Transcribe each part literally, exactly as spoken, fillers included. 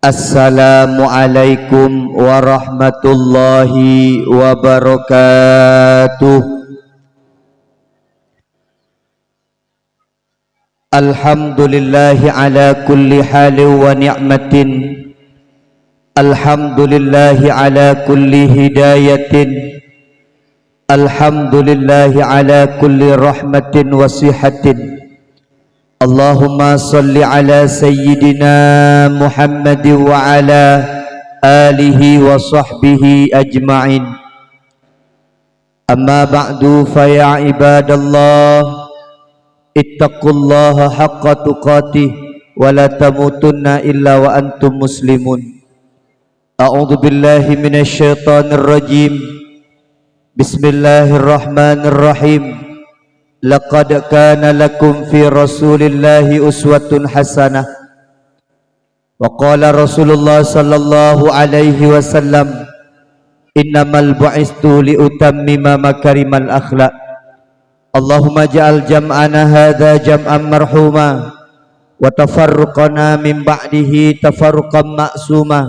Assalamualaikum warahmatullahi wabarakatuh. Alhamdulillahi ala kulli halin wa ni'matin. Alhamdulillahi ala kulli hidayatin. Alhamdulillahi ala kulli rahmatin wa sihatin. Allahumma salli ala sayyidina Muhammadin wa ala alihi wa sahbihi ajma'in. Amma ba'du, fa ya ibadallah, ittaqullaha haqqa tuqatih wa la tamutunna illa wa antum muslimun. A'udzu billahi minasy syaithanir rajim. Bismillahirrahmanirrahim. Laqad kana lakum fi Rasulillahi uswatun hasanah. Wa qala Rasulullah sallallahu alaihi wasallam, "Innamal bu'istu li utammima makarimal akhlak." Allahumma ja'al jam'ana hadza jam'an marhuma, wa tafarruqana min ba'dihi tafarruqan ma'suma.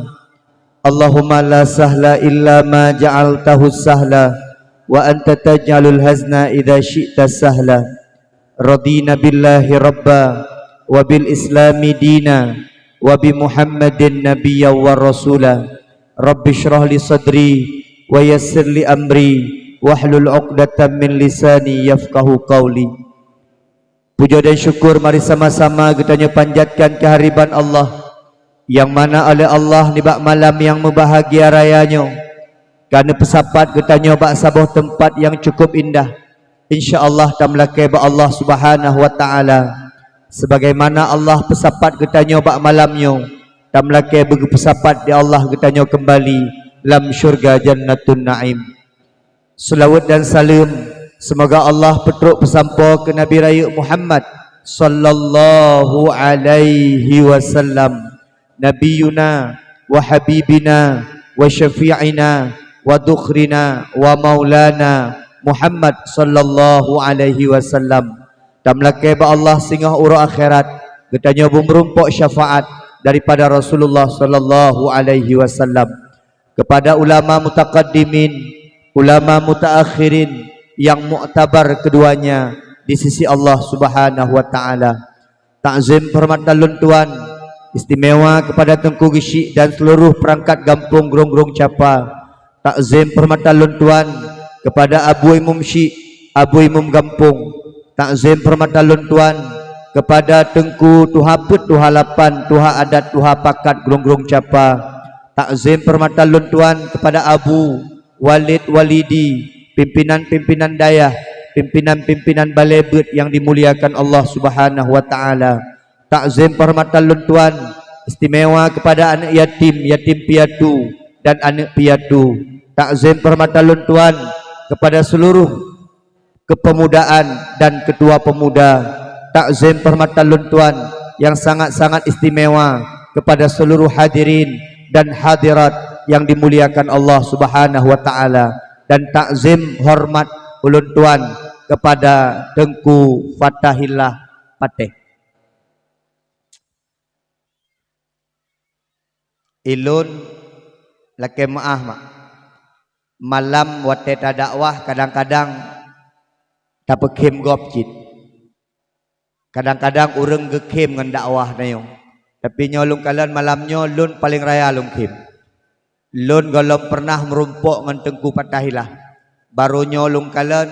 Allahumma la sahla illa ma ja'altahu sahla, wa anta taj'alul hazna idza syi'ta sahla. Radina billahi rabba, wa bil islami dina, wa bi Muhammadin nabiyya wa rasula. Rabbi shrah li sadri, wa yassir li amri, wahlul 'uqdatam min lisani yafqahu qawli. Puja dan syukur mari sama-sama geutanyoe panjatkan keuhariban Allah, nyang mana oleh Allah nibak malam nyang meubahagia raya nyoe, ka neupeusapat geutanyoe bak saboh teumpat nyang cukup indah. Insya Allah tameulakée bak Allah Subhanahu wa Ta'ala. Sebagaimana Allah peusapat geutanyoe bak malam nyoe, tameulakée beugeupeusapat di Allah geutanyoe keumbali lam syurga Jannatun Naim. Seulaweuet dan saleuem, seumoga Allah peutrok peusampoe keu Nabi Rayeuk Muhammad sallallahu alaihi wasallam, nabiyuna wa habibina wa syafi'ina wa dukhrina wa maulana Muhammad sallallahu alaihi wasallam. Tameulakée bak Allah singoh uroe akhirat, geutanyoe beumeurumpok syafaat daripada Rasulullah sallallahu alaihi wasallam. Kepada ulama mutaqaddimin, ulama mutaakhirin yang muktabar keduanya di sisi Allah Subhanahu wa Ta'ala. Takzim penghormatan lôn tuan istimewa kepada Teungku Geuchik dan seluruh perangkat gampông Grong-Grong Capa. Takzim penghormatan lôn tuan kepada Abu Imum Chik, Abu Imum Gampông. Takzim penghormatan lôn tuan kepada Teungku Tuha Peuet, Tuha Lapan, Tuha Adat, Tuha Pakat Grong-Grong Capa. Takzim penghormatan lôn tuan kepada Abu, Walid, Walidi, pimpinan-pimpinan dayah, pimpinan-pimpinan balée beuet nyang dimuliakan Allah Subhanahu wa Ta'ala. Takzim penghormatan lôn tuan istimewa kepada aneuk yatim, yatim piatu, dan aneuk piatu. Takzim penghormatan lôn tuan kepada seluruh kepemudaan dan ketua pemuda. Takzim penghormatan lôn tuan yang sangat-sangat istimewa kepada seluruh hadirin dan hadirat yang dimuliakan Allah Subhanahu wa Ta'ala, dan takzim hormat ulôn tuan kepada Teungku Fatahillah Patéh. Ilôn lakée meuáh mak. Malam watée tadakwah kadang-kadang tapeukhém gob cit. Kadang-kadang ureuëng geukhém ngon dakwah tanyoe. Tapi nyoe lôn kalon malam nyoe lôn paleng raya lôn khém. Lôn gohlom peureunah meurumpok ngon Teungku Fatahillah. Barô nyoe lôn kalon,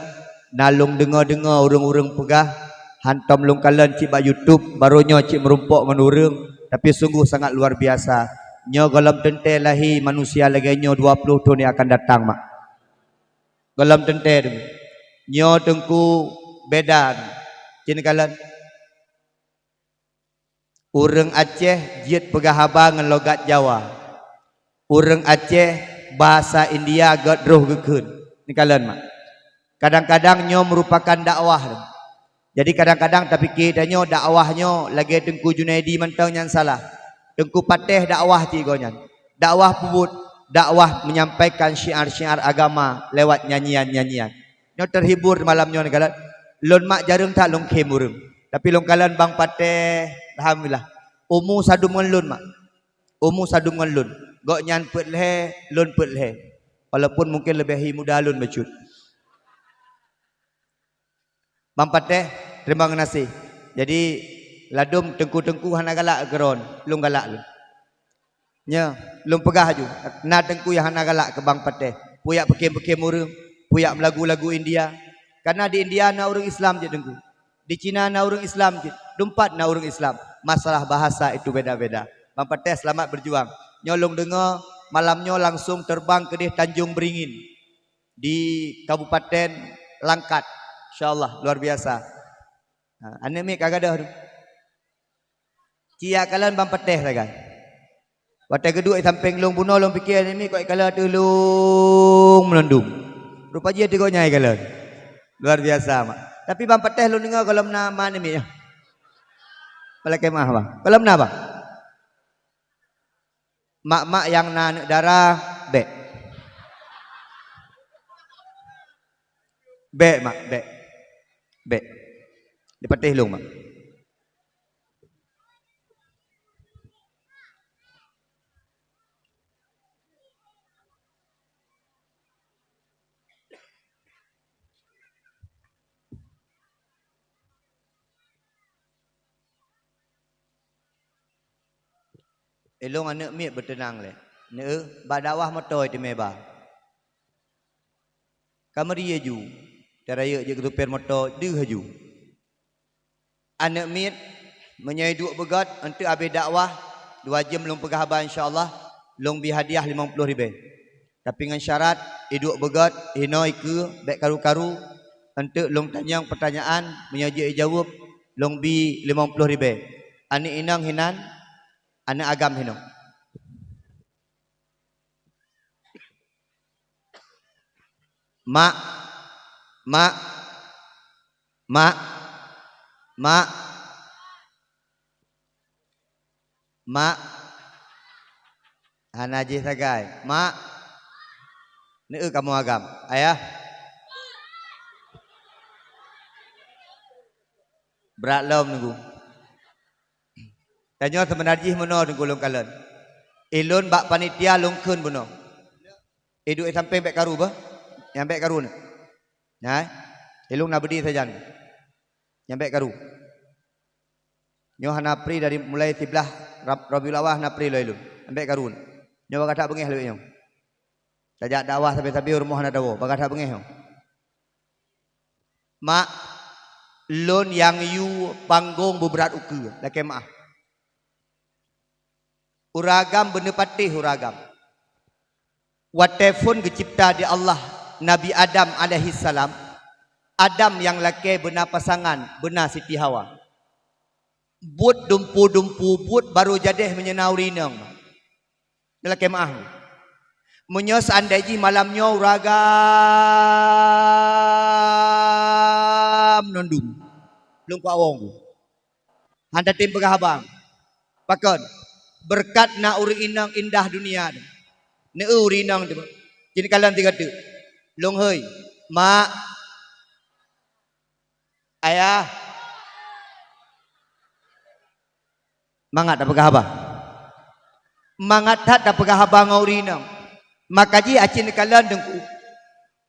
na lôn deungoe-deungoe ureuëng-ureuëng peugah, hantom lôn kalon cit bak YouTube, barô nyoe cit meurumpok ngon ureuëng, tapi sunggoh sangat luar biasa. Nyoe gohlom teuntée lahé manusia lagée nyoe dua ploh thon nyang akan datang mak. Gohlom teuntée teuma. Nyoe Teungku beda teuma. Cit kalon. Ureuëng Aceh jeuet peugah haba ngon logat Jawa. Ureuëng Aceh bahasa India gét droh geukheun. Neukalon mak. Kadang-kadang nyoe meurupakan dakwah. Jadi kadang-kadang tapike tanyoe dakwah nyoe lagée Teungku Junaidi mantong nyan salah. Teungku Patéh dakwah cit gobnyan. Dakwah peubuet, dakwah menyampaikan syiar-syiar agama lewat nyanyian-nyanyian. Nyoe terhibur malam nyoe neukalon. Lôn mak jareueng that lôn khém ureuëng. Tapi lôn kalon Bang Patéh, alhamdulillah. Umu sadum ngon lôn mak. Umu sadum ngon lôn. Gobnyan peuet lhèe, lôn peuet lhèe. Walaupun mungkin leubeh hi muda lôn bacut. Bang Patéh, terima kasih. Jadi, ladôm teungku-teungku hana galak keu droen, lôn galak lôn. Nyoe, lôn peugah aju, na teungku nyang hana galak keu Bang Patéh. Peue jak peukhém-peukhém ureueng, peue jak meulagu-lagu India. Karena di India na ureueng Islam jeuet teungku. Di Cina na ureueng Islam jeuet, di empat na ureueng Islam. Masalah bahasa itu beda-beda. Bang Patéh, selamat berjuang. Nyoe lôn deungoe, malam nyoe langsung terbang keudeh Tanjung Beringin di Kabupaten Langkat. Insya Allah, luar biasa. Ha, aneuk miet ka gadôh tu. Ci jak kalon Bang Patéh sagai. Watèe geuduek di sampéng lôn bunoe, lôn piké aneuk miet kok jikalon ateueh lôn meulondum. Rupa jih ateueh gobnyan jikalon. Luar biasa, mak. Tapi Bang Patéh lôn deungoe gohlom na ma aneuk miet nyoe. Palakèe meu'ah, Bang. Gohlom na, Bang? Mak-mak nyang na aneuk dara, bèk. Bèk, mak, bèk. Bèk. Dipatéh lôn, mak. Ilôn aneuk miet beuteunang lé. Neu, bak dakwah moto teumé ba. Ka meuri aju. Tarayeuk jeuet keu supir moto, deuh aju. Aneuk miet, meunyoe iduek beugöt, eunteuk abéh dakwah, dua jeuem lôn peugah haba, insya Allah, lôn bi hadiah limong ploh ribèe. Tapi ngon syarat, iduek beugöt, hinoe ikeue, bèk karu-karu, eunteuk lôn tanyong peutanyaan, meunyoe jeuet ijaweueb, lôn bi limong ploh ribèe. Aneuk inong hinan, aneuk agam hinoe. Mak, mak, mak, mak, mak. Hana jih sagai. Mak. Neu kamoe agam. Ayah. Brat lom Teungku. Tanyoe seubeuna jih meunoe Teungku lôn kalon. Ilôn bak panitia lôn kheun bunoe. Iduek sampéng bèk karu beuh. Nyang bèk karu nyoe. Nyan, ilôn na beudé sajan. Nyang bèk karu. Nyoe hana pri dari mulai siblaih Rab-, Rabiul Awal hana pri lom ilôn. Nyang bèk karu nyoe. Nyoe bak gata beungèh lom nyoe. Tajak dakwah sabe-sabe rumoh hana tawoe. Bak gata beungèh nyoe. Mak, lôn nyang yue panggong beubrat ukeue, lakèe meu'ah. Ureueng agam beuneupatéh ureueng agam. Watèe phon geucipta di Allah Nabi Adam alaihissalam, Adam nyang lakèe beuna pasangan, beuna Siti Hawa. Buet dumpu-dumpu buet barô jadèh meunyoe na ureueng inong. Lakèe meu'ah. Meunyoe seandai jih malam nyoe ureueng agam nondum, lôn kuat awong ku. Hana tem peugah haba. Pakon? Beureukat na ureueng inong indah dunia nyoe. Neu ureueng inong teuma. Jih kalon sigoe teuk. Lôn hôi, mak, ayah. Mangat tapeugah haba. Mangat that tapeugah haba ngon ureueng inong. Maka jih aci neukalon Teungku.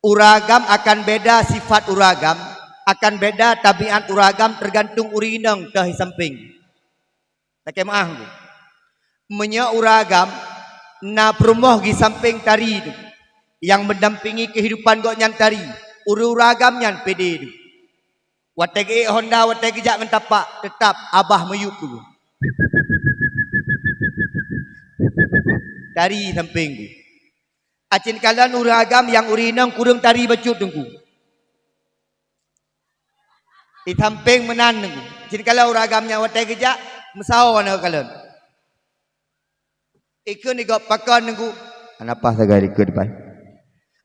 Ureueng agam akan beda sifat ureueng agam, akan beda tabiat ureueng agam teugantung ureueng inong teuh di sampéng. Lakèe meu'ah Teungku. Meunyoe ureueng agam na peurumoh di sampéng tari Teungku, nyang meudampingi keuhidupan gobnyan tari, ureueng-ureueng agam nyan pede Teungku. Watèe geuék honda, watèe geujak ngon tapak, teutap abah miyueb Teungku. Tari sampéng Teungku. Aci neukalon ureueng agam nyang ureueng inong kureueng tari bacut Teungku. Di sampéng meunan Teungku. Aci neukalon ureueng agam nyan watèe geujak meusaho na kalon. Ikheun di gob pakon Teungku. Hana paih sagai ikheun di paih.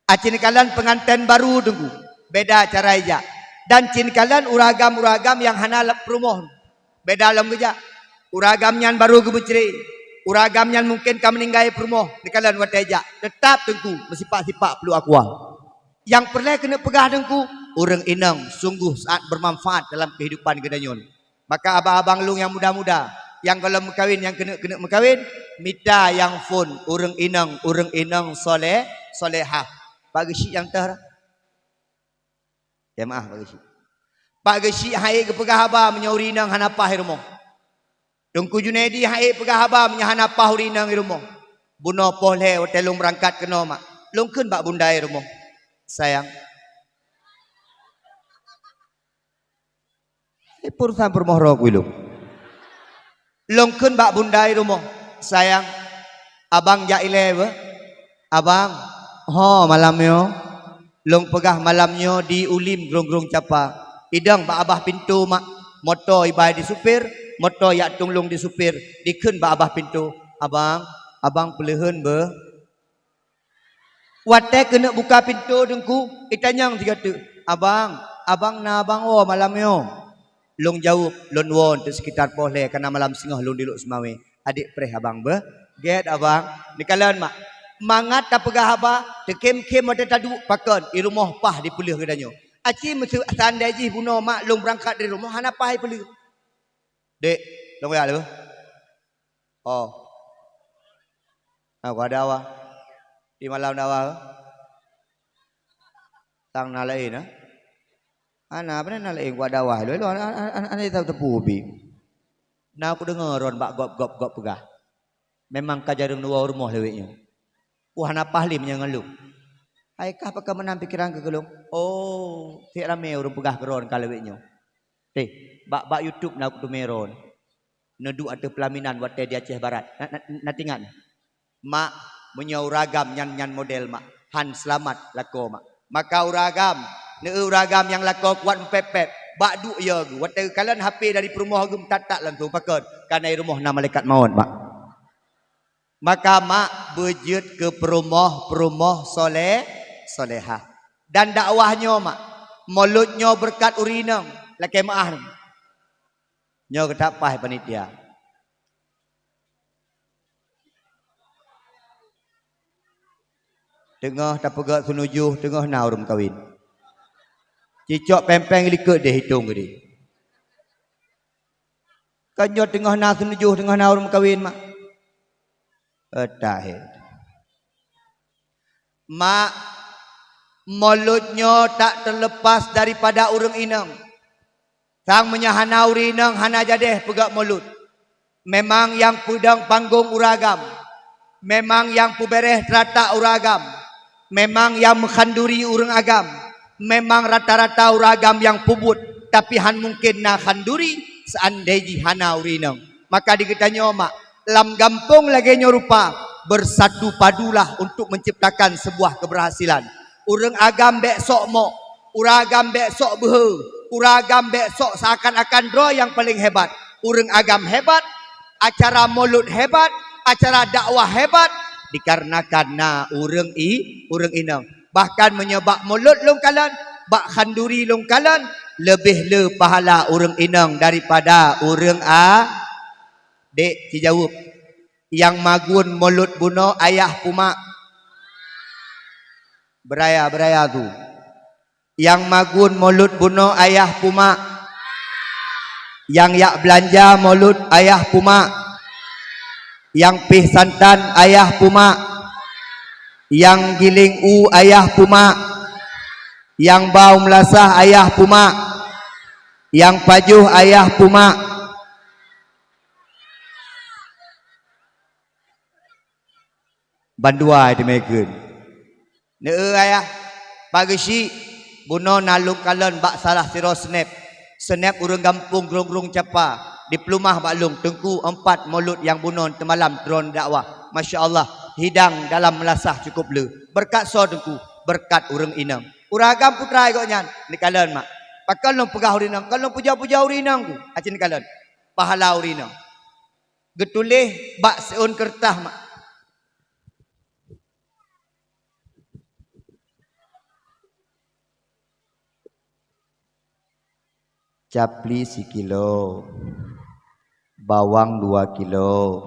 Aci neukalon peungantén baru Teungku. Beda cara ijak. Dan ci neukalon ureueng agam-ureueng agam nyang hana lom peurumoh. Beda lom geujak. Ureueng agam nyan baru geumeucré. Ureueng agam nyan mungken ka meuninggai peurumoh. Neukalon watèe jak. Teutap Teungku meusipak-sipak pluek aqua. Nyang peureulèe keuneuk peugah Teungku, ureueng inong sungguh sangat bermanfaat dalam kehidupan geutanyoe. Maka abang-abang lôn nyang muda-muda, Nyang gohlom meukawen, nyang keuneuk-keuneuk meukawen, mita nyang phon ureuëng inong, ureuëng inong soleh, solehah. Pak Geuchik nyang teuh. Ya maaf, Pak Geuchik. Pak Geuchik han ék geupeugah haba meunyoe ureuëng inong hana paih rumoh. Teungku Junaidi han ék peugah haba meunyoe hana paih ureuëng inong di rumoh. Bunoe poh lhée watée lôn beurangkat keunoe, mak, lôn kheun bak bunda di rumoh, "Sayang, eh, urusan peurumoh droe keu lôn." Lôn kheun bak bunda di rumoh, "Sayang, abang jak ilée beuh." "Abang, ho malam nyoe?" "Lôn peugah malam nyoe di Ulim Grong-grong Capa. Idong bak babah pintoe, mak, moto iba disupir, moto jak tulông disupir, dikheun bak babah pintoe, 'Abang, abang peuleuheun beuh.'" Watée keuneuk buka pintoe Teungku, itanyong sigoe teuk, "Abang, abang na abang woe malam nyoe?" Lôn jaweueb, "Lôn woe teuk sekitar poh lhée, kana malam singoh lôn dilok seumawé." "Adék preh abang beuh." "Gét abang." Neukalon, mak. Mangat tapeugah haba, teukhém-khém watée taduek, pakon, di rumoh paih dipeuleueh geutanyoe. Aci meuseu seandai jih bunoe, mak, lôn beurangkat di rumoh hana paih dipeuleueh. "Dek, lôn jak lé beuh." "Oh. Nah, ku ada awah. Di malam ada awah." Tang na laén, ha? Hana, pane na laén, ku ada awah. Lôn, lôn, ana, ana, ana, ana tahu teupeu bi. Na kudeungoe droen bak gob-gob gob peugah, "Memang ka jareueng neuwoe rumoh lé wék nyoe. Ku hana paih lé meunyoe ngon lôn." "Hai kah pakon meunan pikeran keu lôn?" "Oh, seb ramé ureuëng peugah keu droen ka lé wék nyoe. Teh, bak, bak YouTube na kuteumé droen. Neuduek ateueh peulaminan watée di Aceh Barat. Na, na, na teuingat?" "Mak, meunyoe ureuëng agam nyan, nyan model, mak, han seulamat lakoe, mak. Maka ureuëng agam, neueu ureuëng agam nyang lakoe kuat meupép-pép, bak duek yo geuh, watée geukalon H P dari peurumoh geuh meutat-tat langsong pakon, kana di rumoh na malaikat mawöt, mak." Maka, mak, beujeuet keu peurumoh-peurumoh soleh, solehah. Dan dakwah nyoe, mak, mulod nyoe beureukat ureuëng inong, lakée meuáh nyoe. Nyoe geutak paih panitia. Teungoh tapeugét seunujoh, teungoh na ureuëng meukawen. Cicok péng-péng likot deh itong geude. Kan nyoe teungoh na seunujoh, teungoh na ureuëng meukawen, mak. Eutahé. Mak, mulod nyoe tak terlepas daripada ureuëng inong. Sang meunyoe hana ureuëng inong hana jadeh peugét mulod. Memang nyang peudong panggong ureuëng agam. Memang nyang peubeureh teuratap ureuëng agam. Memang nyang meukhanduri ureuëng agam. Memang rata-rata ureuëng agam nyang peubuet, tapi han mungken na khanduri seandai jih hana ureuëng inong. Maka di geutanyoe, mak, lam gampông lagée nyoe rupa, bersatu padulah untuk menciptakan sebuah keberhasilan. Ureuëng agam bék sok mok, ureuëng agam bék sok beuhe, ureuëng agam bék sok seakan-akan droe nyang paleng hebat. Ureuëng agam hebat, acara mulod hebat, acara dakwah hebat, dikarenakan na ureuëng i-, ureuëng inong. Bahkan meunyoe bak mulod lôn kalon, bak khanduri lôn kalon, leubeh le pahala ureuëng inong daripada ureuëng a-, dek, sijaweueb. Nyang magun mulod bunoe ayah pumak. Beuraya, beuraya tu. Nyang magun mulod bunoe ayah pumak. Nyang jak beulanja mulod ayah pumak. Nyang pih santan ayah pumak. Nyang giléng u ayah pumak. Nyang ba u meulasah ayah pumak. Nyang pajoh ayah pumak. Bandua teumé kheun. Neueu ayah, Pak Geuchik, bunoe na lôn kalon bak salah sidroe snap. Snap ureuëng gampông Grong-grong Capa, dipeuleumah bak lôn, Teungku, empat mulod nyang bunoe teumalam droeneuh dakwah. Masya Allah, hidang dalam meulasah cukup le. Beureukat soe Teungku? Beureukat ureuëng inong. Ureuëng agam putra gobnyan, neukalon mak. Pakon lôn peugah ureuëng inong, kon lôn puja-puja ureuëng inong ku, aci neukalon. Pahala ureuëng inong. Geutuléh bak siôn keureutah mak. Capli sikilo, bawang dua kilo,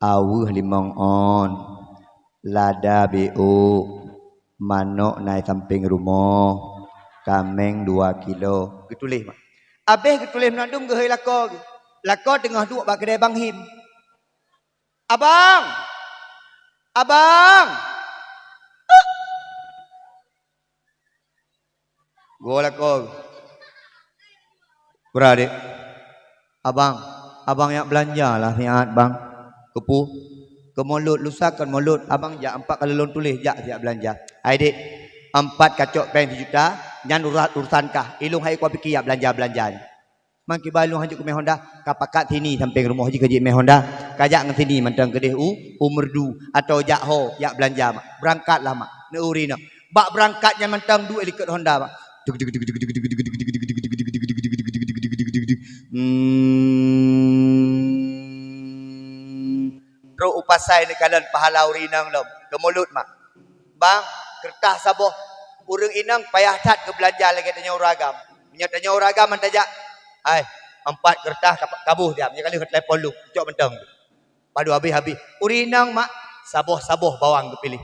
aweueh limong ôn, lada beu, manok na i sampéng rumoh, kaméng dua kilo. Geutuléh mak. Abéh geutuléh meunan dum geuhôi lakoe geuh. Lakoe teungoh duek bak keudè Bang Him. "Abang! Abang!" Goe lakoe. Bra, dek. "Abang, abang jak beulanja lah siat, Bang." "Keupeue?" "Keu Maulud, lusa kon Maulud, abang jak, empat ka lôn tuléh jak siat beulanja." "Hai, dek, empat kacok péng sijuta, nyan urat-, urusan kah. Ilôn hai kupiké jak beulanja-beulanja nyan." "Man kiban lôn hanjeuet keumeung honda?" "Ka pakat sini sampéng rumoh jih keu jeuet mé honda. Ka jak ngon sini mantong keudeh u, u Meureudu, atawa jak ho jak beulanja, mak. Beurangkat lah, mak." Neu-uri nyoe. Bak beurangkat nyan mantong duek likot honda, mak. Hmm. Trok u pasai neukalon pahala ureueng inong lom. Keu Maulud, mak. "Bang, keureutah saboh. Ureueng inong payah that keu beulanja lagèe tanyoe ureueng agam. Meunyoe tanyoe ureueng agam han tajak, hai, empat keureutah ka-, kaboh diam. Nyoe ka lheueh ka telepon lôn, cok mantong." Padub habéh-habéh. "Ureueng inong, mak." "Saboh-saboh bawang geupiléh."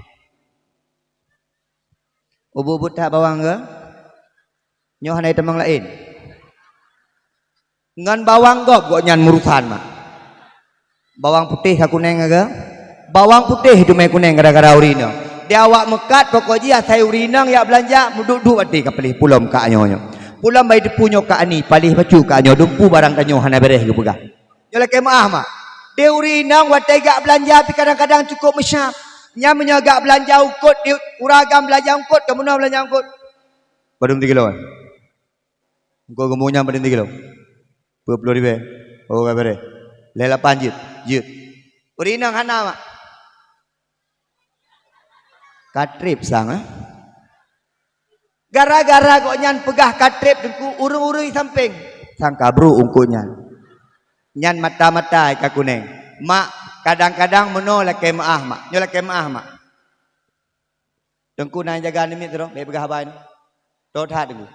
"Ubit-ubit that bawang geuh? Nyoe hana itamong laén?" "Ngon bawang gob gobnyan meurusan, mak. Bawang putéh ka kuneng geuh. Bawang putéh teumé kuneng gara-gara ureueng inong. Di awak meukat pokok jih asai ureueng inong jak beulanja, meuduek-duek até ka paléh pulom kak nyoe nyoe. Pulom bai teupeu nyoe kak ani, paléh bacut kak nyoe, dumpeue barang tanyoe hana bèrèh geupeugah." Nyoe lakèe meu'ah, mak. Di ureueng inong watèe jak beulanja pih kadang-kadang cukôp meusyap. Nyan meunyoe jak beulanja eungkôt, di ureueng agam beulanja eungkôt, kamoe na beulanja eungkôt. Padum tikilo, eh? Eungkôt geumbong nyan padum tikilo? Dua puluh ribèe. Oh, ka bèrèh. Lhèe lapan jeuet. Jeuet. Ureueng inong hana, mak. Ka trép sang, eh? Gara-gara gobnyan peugah ka trép, Teungku, ureueng-ureueng sampéng. Sang ka brôk eungkôt nyan. Nyan mata-mata ka kuneng. Mak, kadang-kadang meunoe lakèe meu'ah, mak. Nyoe lakèe meu'ah, mak. Teungku na jaga namiet sidroe, bèk peugah haba nyoe. Toh that, Teungku.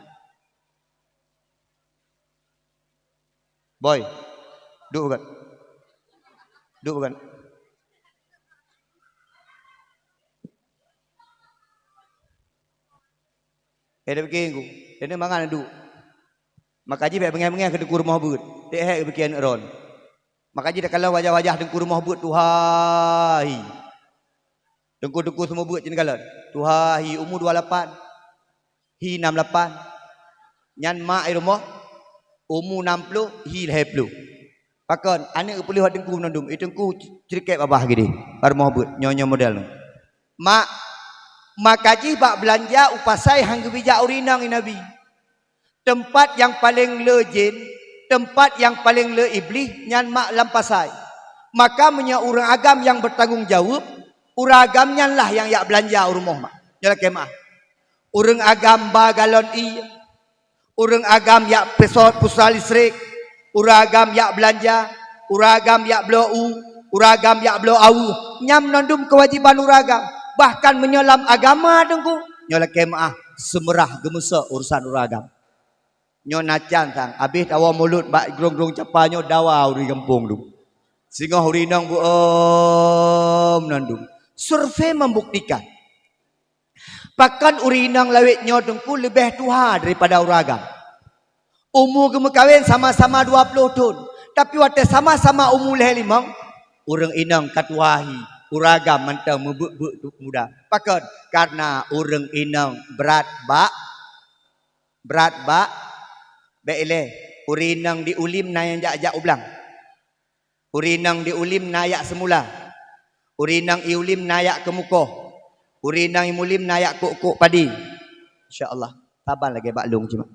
Boy, duek beugat. Duek beugat. Eh, dak piké ku. Dak mangat duek. Maka jih bèk beungèh-beungèh keu Teungku rumoh beuet. Dak hèk piké aneuk droen. Maka jih takalon wajah-wajah Teungku rumoh beuet tuha hi. Teungku-teungku seumeubeuet cit takalon. Tuha hi umu dua lapan. Hi nam lapan. Nyan mak i rumoh umu nam ploh, hi lhèe ploh. Pakon, aneuk geupeuleueh bak Teungku meunandum. I Teungku ceurikèt babah gideh. Bak rumoh beuet, nyoe-nyoe model nyoe. Mak, maka jih bak beulanja u pasai han geubijak ureueng inong i Nabi. Teumpat nyang paleng le jén, teumpat nyang paleng le iblih nyan mak lam pasai. Maka meunyoe ureueng agam nyang beutanggong jaweueb, ureueng agam nyan lah nyang jak beulanja u rumoh mak. Nyoe lakèe meu'ah. Ureueng agam ba galon ié, ureueng agam jak peusot pulsa listrik, ureueng agam jak beulanja, ureueng agam jak bloe u, ureueng agam jak bloe aweuh. Nyan meunandum keuwajéban ureueng agam. Bahkan meunyoe lam agama Teungku, nyoe lakèe meu'ah, seumeurah geumeusok urusan ureueng agam. Nyoe na can sang, abéh tawoe mulod bak grong-grong capa nyoe dawa ureueng gampông dum. Singoh ureueng inong beuom nan dum. Survei membuktikan, pakon ureueng inong lawét nyoe Teungku leubeh tuha daripada ureueng agam. Umu geumeukawen sama-sama dua ploh thon, tapi watèe sama-sama umu lhèe limong, ureueng inong ka tuha hi, ureueng agam mantong meubeuet-beuet muda. Pakon? Karena ureueng inong brat bak Brat bak, bèk ilèe, ureueng inong di Ulim na nyang jak-jak u blang. Ureueng inong di Ulim na jak seumula. Ureueng inong i Ulim na jak keumukoh. Ureueng inong i Ulim na jak kok-kok padi. Insya Allah, saban lagèe bak lôn cit mak.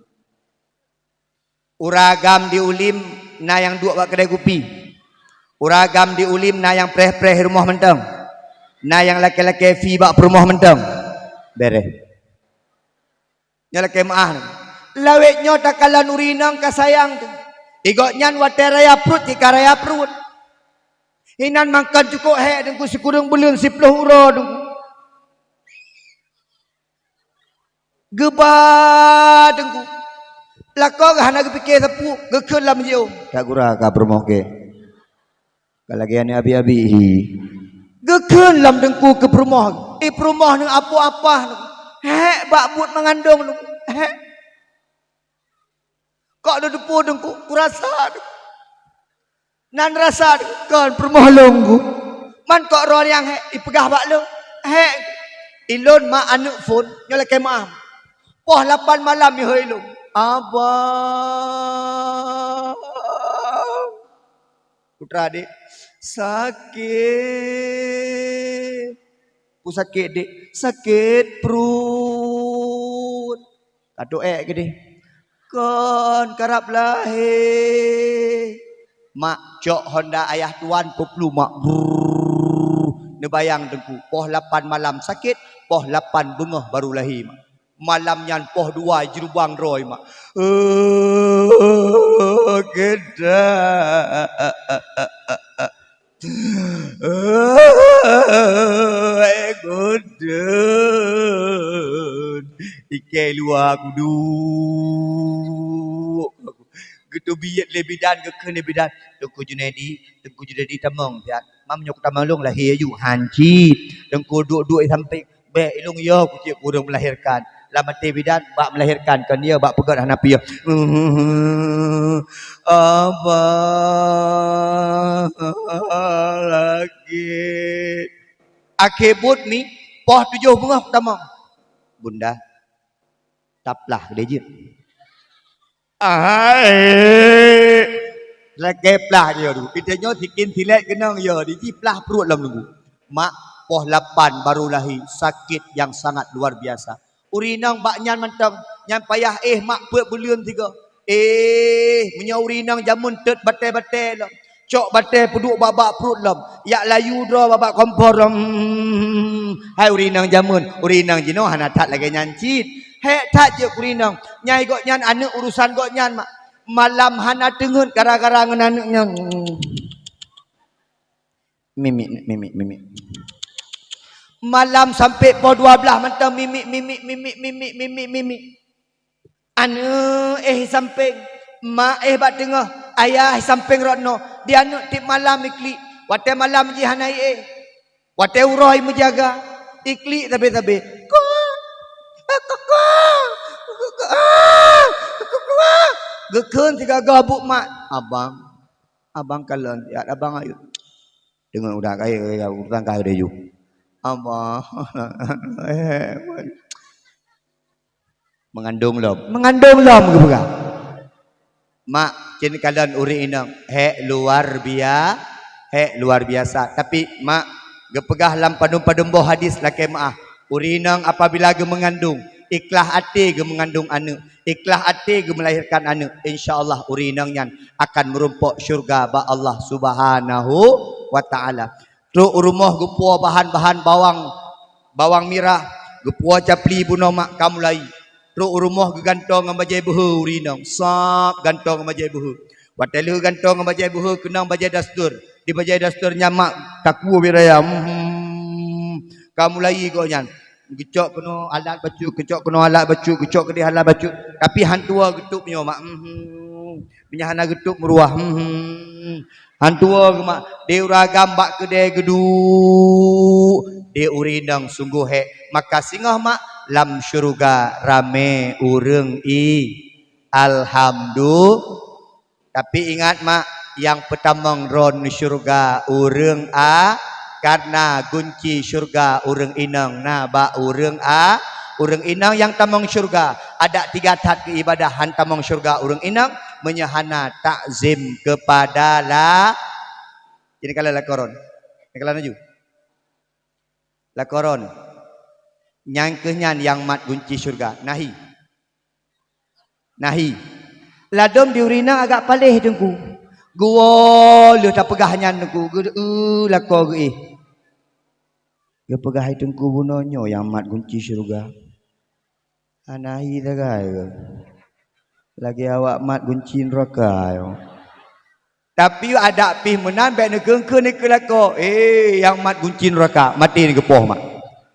Ureueng agam di Ulim na nyang duek bak keudè kupi. Ureueng agam di Ulim na nyang preh-preh rumoh mantong. Na nyang lakèe-lakèe fi bak peurumoh mantong. Bèrèh. Nyoe lakèe meu'ah nyoe. Lawét nyoe takalon ureueng inong ka sayang teuh. Di gobnyan watèe raya pruet, jih ka raya pruet. Inan mangkon cukôp hèk Teungku, sikureueng buleuen siploh uroe Teungku. Geuba Teungku. Lakoe geuh hana geupiké sapeue, geukheun lam jiôh. Ka gura ka peurumoh kèe. Ka lagèe aneuk abi-abi hi. Geukheun lam Teungku keu peurumoh. I peurumoh nyoe apoh apah nyoe. Hèk bak buet meungandong nyoe. Hèk. Kok lôn teupeu Teungku, kurasa Teungku. Nan rasa kon peurumoh lôn gu. Man kok droe nyang hék ipeugah bak lôn. Hék. Ilôn ma aneuk phon nyoe lakée meu'ah. Poh lapan malam meuhôi lôn. Abang. Putra dek. Sakét. Peue sakét dek? Sakét pruet. Ka tu'ék keudeh. Kon karab lahé. Mak cok honda ayah tuan peuplu mak. Brrrr. Neubayang teungku, poh lapan malam sakét, poh lapan beungoh baru lahé mak. Malam nyan poh dua jirubang droe mak. Oh, geda. Eh, gudun. Ikai luwa kudu. Geuteubiet lé bidan, geukheun lé bidan. Teungku Junaidi, Teungku Junaidi tamong siat. Mam nyoe kutamong lôn lahé aju. Hancit. Teungku duek-duek sampéng. Bék ilôn yo kucék ureuëng melahirkan. Lam até bidan bak melahirkan kon yo bak peugét hana piôh. Abang lagi. Akhé buet mi poh tujoh beungoh tamong. Bunda, taplah keudeh jeuet. Hai. Lagée plah dia tu. Kita nyoe sikin silet keunong ya, di jiplah pruet lom nunggu. Mak poh lapan baru lahé, sakét nyang sangat luar biasa. Ureuëng inong bak nyan mantong, nyan payah éh mak peuet buleuen sigoe. Éh, meunyoe ureuëng inong jameun teut batée-batée lom. Cok batée peuduek bak-bak pruet lom. Yak layu droe bak-bak kompor lom. Hai ureuëng inong jameun, ureuëng inong jinoe hana that lagée nyan cit. Hék that jeuet keu ureuëng inong. Nyai gobnyan aneuk urusan gobnyan mak. Malam hana teungeut gara-gara ngon aneuk nyan. Mimik, mimik, mimik. Malam sampai poh dua belas mantong mimik, mimik, mimik, mimik, mimik, mimik. Aneuk éh sampéng, mak éh bak teungoh, ayah sampéng rot noe. Di aneuk tieb malam iklik. Watée malam jih hana éh. Watée uroe meujaga, iklik sabe-sabe. Ko, ko, ko, ko, ko, ko. Geukheun sigoe-goe buet mak. Abang, abang kalon, ya abang ayo. Deungon udah kaya, urusan kaya deh ju. Abang. Mengandung lom. Mengandung lom geupeugah. Mak, cen kalon ureuëng inong, hék luar bia-, hék luar biasa. Tapi mak, geupeugah lam padum-padum boh hadis lakée meu'ah, ureuëng inong apabila geumeungandung, ikhlas até geumeungandung aneuk, ikhlas até geumeulahirkan aneuk, insya Allah ureuëng inong nyan akan meurumpok syurga bak Allah Subhanahu wa Ta'ala. Trok u rumoh geupuwoe bahan-bahan bawang, bawang mirah, geupuwoe capli bunoe mak ka mulai. Trok u rumoh geugantoe ngon bajée beuhe ureuëng inong, sab gantoe ngon bajée beuhe. Watée lheueh gantoe ngon bajée beuhe keunong bajée daster. Di bajée daster nyan mak takue biraya. Hmm. Ka mulai gobnyan. Geucok keunoe alat bacut, geucok keunoe alat bacut, geucok keudeh alat bacut. Tapi han tuwoe geutôb nyoe mak. Hmm. Meunyo hana geutôb meuruwah. Hmm. Han tuwoe geuh mak, di ureuëng agam bak keudée geuduek, di ureuëng inong sunggoh hék. Maka singoh mak, lam syeuruga ramé ureuëng i. Alhamdu-, tapi ingat mak, nyang peutamong droe syeuruga ureuëng a, karena gunci syeuruga ureuëng inong na bak ureuëng a, ureuëng inong nyang tamong syeuruga. Adak tiga that keu ibadah han tamong syeuruga ureuëng inong, meunyo hana takzim kepada la-, jadi kalau lakoe droen. Kalau laju. Lakoe droen. Nyang keuh nyan nyang mat gunci syeuruga. Nahi. Nahi. Ladom di ureuëng inong agak paléh teungku. Geuwoe lheueh tapeugah nyan teungku. Geu-, eu, lakoe geuéh. Geupeugah teungku bunoe nyoe nyang mat gunci syeuruga. Hana hi sagai keuh. Lagée awak mat gunci neuraka nyoe. Tapi adak pih meunan bék neukeuen-keuen keu lakoe. Eh, nyang mat gunci neuraka, maté neugeupoh mak.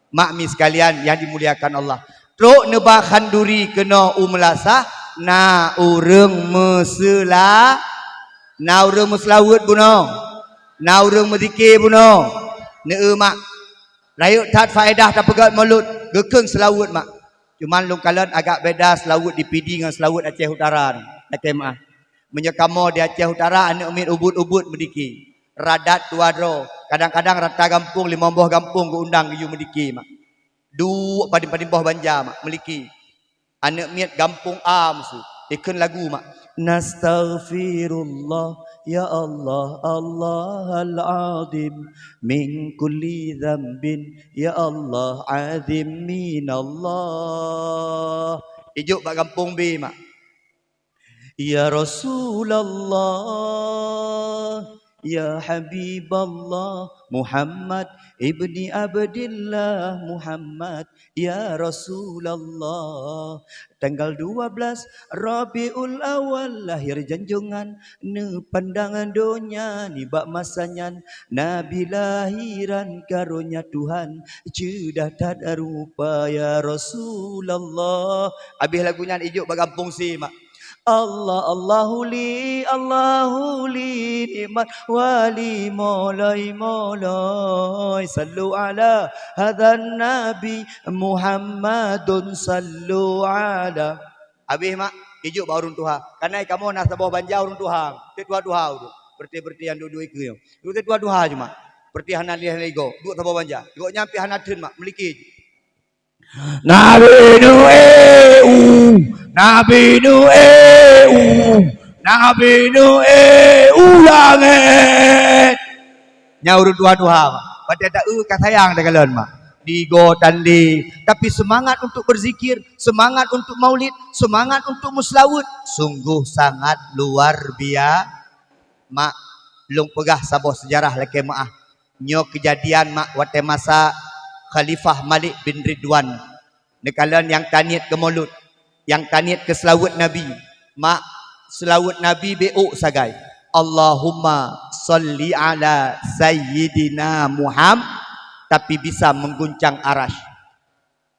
Mak mi sekalian yang dimuliakan Allah. Trok neuba khanduri keunoe u meulasah, na ureuëng meuseula-, na ureuëng meuseulaweuet bunoe. Na ureuëng meuzikir bunoe. Neu mak. Rayeuk that faedah tapeugét mulod, geukheun seulaweuet mak. Cuman lôn kalon agak beda seulaweuet di Pidie ngon seulaweuet Aceh Utara nyoe. Lakée meu'ah. Meunyoe kamoe di Aceh Utara, aneuk miet ubit-ubit meudike. Radat dua droe, kadang-kadang rata gampông, limong boh gampông geuundang geuyue meudike, mak. Duek padum-padum boh banja, mak, meulike. Aneuk miet gampông A meusu, ikheun lagu, mak. Nastaghfirullah, ya Allah, Allahal azim, min kulli dzambin, ya Allah, azim minallah. Ijok bak gampông B, mak. Ya Rasulullah, ya Habiballah, Muhammad ibni Abdillah, Muhammad, ya Rasulullah. Tanggal dua belas Rabiul Awal lahir janjongan, neupandang donya nibak masa nyan, Nabi lahiran karonya Tuhan, ceudah that rupa ya Rasulullah. Habis lagu nyan ijok bak gampông C, mak. Allah, Allahu li, Allahu li, nikmat wali, moloi, moloi. Sallu ala hadzan nabi Muhammadun, sallu ala. Habis, mak, ijok bak ureueng tuha. Kanai kamoe na saboh banja ureueng tuha. Teutuha-tuha ureueng. Berarti-berarti nyang duek-duek ikeue nyoe. Teutuha-tuha cuma. Berarti hana lé hana igo. Duek saboh banja. Gobnyan pih hana theun, mak. Meulike. Nabi Nuh, eh, uh. Nabi Nuh, eh, uh. Nabi Nuh, eh, uh, langét. Nyan ureueng tuha-tuha, mak. Watèe ta-eu ka sayang takalon, mak. Digo tanding. Tapi semangat untuk berzikir, semangat untuk maulid, semangat untuk meuseulaweuet, sungguh sangat luar bia-, mak, lôn peugah saboh seujarah lakèe meu'ah. Nyoe keujadian, mak, watèe masa Khalifah Malik bin Ridwan. Neukalon nyang taniet keu maulud, nyang taniet keu seulaweuet Nabi. Mak, seulaweuet Nabi beu sagai. Allahumma shalli ala sayyidina Muham-, tapi bisa mengguncang arasy.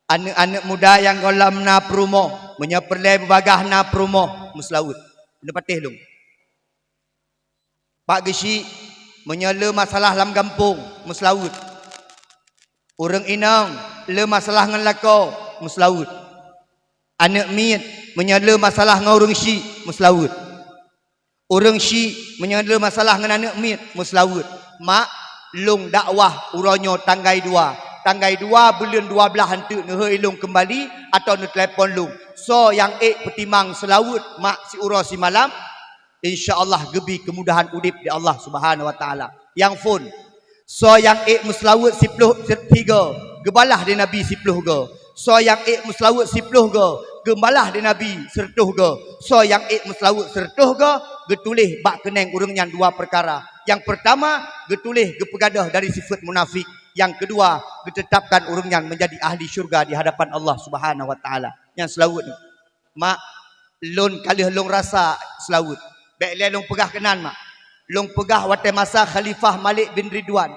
Aneuk-aneuk muda nyang gohlom na peurumoh, meunyoe peureulèe beubagaih na peurumoh, meuseulaweuet. Neupatéh lôn. Pak Geuchik, meunyoe le masalah lam gampông, meuseulaweuet. Ureueng inong, le masalah ngon lakoe, meuseulaweuet. Aneuk miet, meunyoe le masalah ngon ureueng chik, meuseulaweuet. Ureueng chik, meunyoe le masalah ngon aneuk miet, meuseulaweuet. Mak, lôn dakwah uroe nyoe tanggai dua. Tanggai dua buleuen dua blaih eunteuk neuhôi lôn keumbali atawa neutelepon lôn. Soe nyang ék peutimang seulaweuet mak siuroe simalam, insya Allah geubri keumudahan udép di Allah Subhanahu Wa Taala. Nyang phôn, soe nyang ék meuseulaweuet siploh, sigoe, geubalah di Nabi siploh goe. Soe nyang ék meuseulaweuet siploh goe, geubalah di Nabi sireutôh goe. Soe nyang ék meuseulaweuet sireutôh goe, geutuléh bak keunéng ureueng nyan dua peukara. Nyang peurtama, geutuléh geupeugadôh dari sifeuet munafék. Nyang keudua, geuteutapkan ureueng nyan meunjadi ahli syeuruga di hadapan Allah Subhanahu Wa Taala. Nyan seulaweuet nyoe. Mak, lôn ka lheueh lôn rasa seulaweuet. Bèk lé lôn peugah keunan, mak. Lôn peugah watèe masa Khalifah Malik bin Ridwan.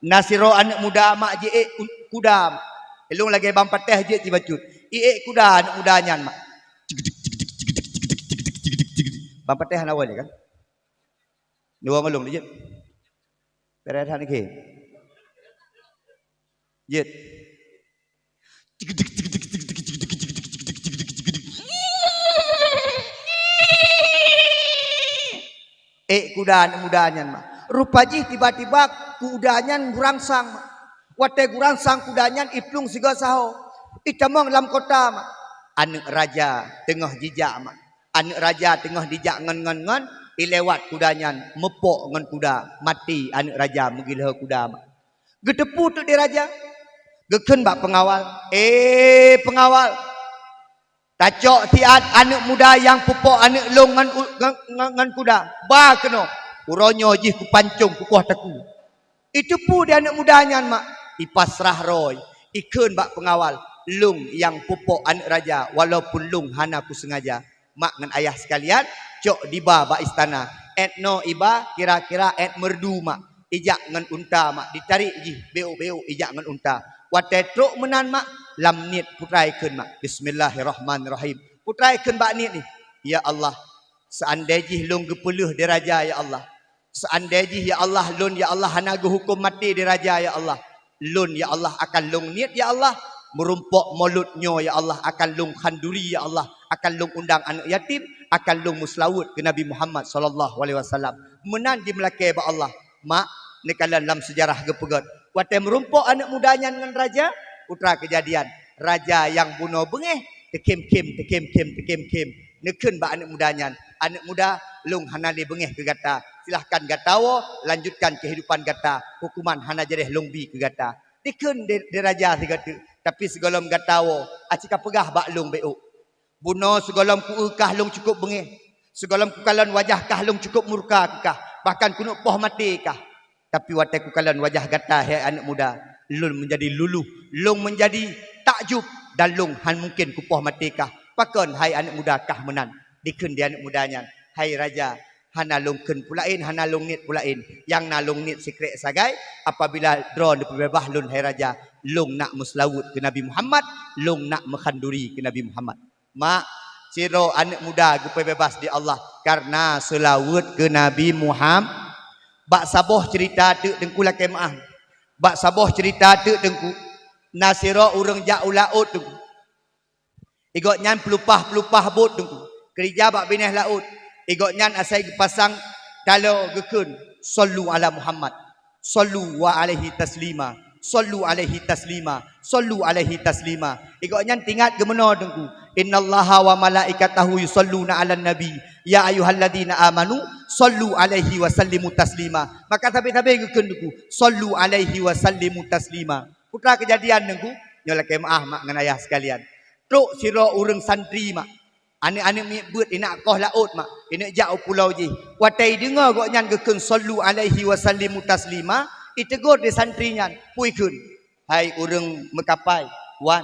Na sidroe aneuk muda, mak, jiék u-, kuda, mak. Lôn lagèe ban patéh jeuet jibacut. Iék kuda aneuk muda nyan, mak. Ban patéh hana woe lé kan? Dua ngon lôn jeuet. Beres that niki. Jeuet. Ék kuda aneuk muda nyan, mak. Rupa jih tiba-tiba kuda nyan geurangsang, mak. Watèe geurangsang kuda nyan iplueng sigoe saho. Itamong lam kota, mak. Aneuk raja teungoh jijak, mak. Aneuk raja teungoh jijak ngon, ngon, ngon, ilewat kuda nyan, meupok ngon kuda, maté aneuk raja meugeulhô kuda, mak. Geuteupeue teuk di raja, geukheun bak peungawal, "Eh, peungawal, tacok siat aneuk muda nyang peupok aneuk lôn ngon u-, ngon, ngon, ngon kuda, ba keunoe, uroe nyoe jih kupancong kupoh takue." Iteupeue di aneuk muda nyan, mak, ipasrah droe, ikheun bak peungawal, "Lôn nyang peupok aneuk raja, walaupun lôn hana kuseungaja." Mak ngon ayah sekalian, cok diba bak istana. Èt noe iba, kira-kira èt meurdu, mak. Ijak ngon unta, mak. Ditarék jih, béuk-béuk ijak ngon unta. Watèe trok meunan, mak, lam niet putra ikheun, mak. Bismillahirrahmanirrahim. Putra ikheun bak niet nyoe, "Ya Allah, seuandai jih lôn geupeuleueh di raja, ya Allah. Seuandai jih, ya Allah, lôn, ya Allah, hana geuhuköm maté di raja, ya Allah. Lôn, ya Allah, akan lôn niet, ya Allah, meurumpok molot nyoe, ya Allah, akan lôn khanduri, ya Allah, akan lôn undang aneuk yatim, akan lôn meuseulaweuet keu Nabi Muhammad sallallahu alaihi wasallam. Meunan jimeulakée bak Allah. Mak, neukalon lam seujarah geupeugét, watée meurumpok aneuëk muda nyan ngon raja, putra keujadian, raja nyang bunoe beungéh, teukhém-khém, teukhém-khém, teukhém-khém. Neukheun bak aneuëk muda nyan, "Aneuëk muda, lôn hana lé beungéh keu gata. Silahkan gata woe, lanjutkan keuhidupan gata. Hukuman hana jadéh lôn bi keu gata." Dikheun di, di raja sigoe teuk, "Tapi sigohlom gata woe, aci ka peugah bak lôn bék ôk. Bunoe sigohlom ku-eu kah lôn cukôp beungéh. Sigohlom kukalon wajah kah lôn cukôp murka keu kah, bahkan keuneuk poh maté kah. Tapi watée kukalon wajah gata, hai aneuëk muda, lôn meunjadi luluh, lôn meunjadi takjub, dan lôn han mungken kupoh maté kah. Pakon, hai aneuëk muda, kah meunan?" Dikheun di aneuëk muda nyan, "Hai raja, hana lôn kheun peulaén, hana lôn niet peulaén. Nyang na lôn niet sikrék sagai, apabila droe neupeubeubaih lôn, hai raja, lôn nak meuseulaweuet keu Nabi Muhammad, lôn nak meukhanduri keu Nabi Muhammad." Mak, sidroe aneuëk muda geupeubeubaih di Allah kareuna seulaweuet keu Nabi Muhammad. Bak saboh ceurita teuk Teungku lakée meuáh. Bak saboh ceurita teuk Teungku, na sidroe ureuëng jak u laôt Teungku. Igobnyan peulupah-peulupah bot Teungku, keurija bak binéh laôt. Igobnyan asai geupasang taloe geukheun, "Shallu ala Muhammad, shallu wa alaihi taslima, shallu alaihi taslima, shallu alaihi taslima." Igobnyan teuingat geumeunoe Teungku, "Innallaha wa malaikatahu yusalluna 'alan nabi, ya ayyuhalladzina amanu shallu alaihi wa sallimu taslima." Maka sabe-sabe geukheun Teungku, "Shallu alaihi wa sallimu taslima." Putra keujadian Teungku, nyoe lakée meuáh mak ngon ayah sekalian. Trok sidroe ureuëng santri mak, aneuëk-aneuëk miet beuet, ineuk koh laôt mak, ineuk jak u pulo jih. Watée ideungoe gobnyan geukheun, "Shallu alaihi wa sallimu taslima," iteugor di santri nyan, peue ikheun, "Hai ureuëng meukapai, wan,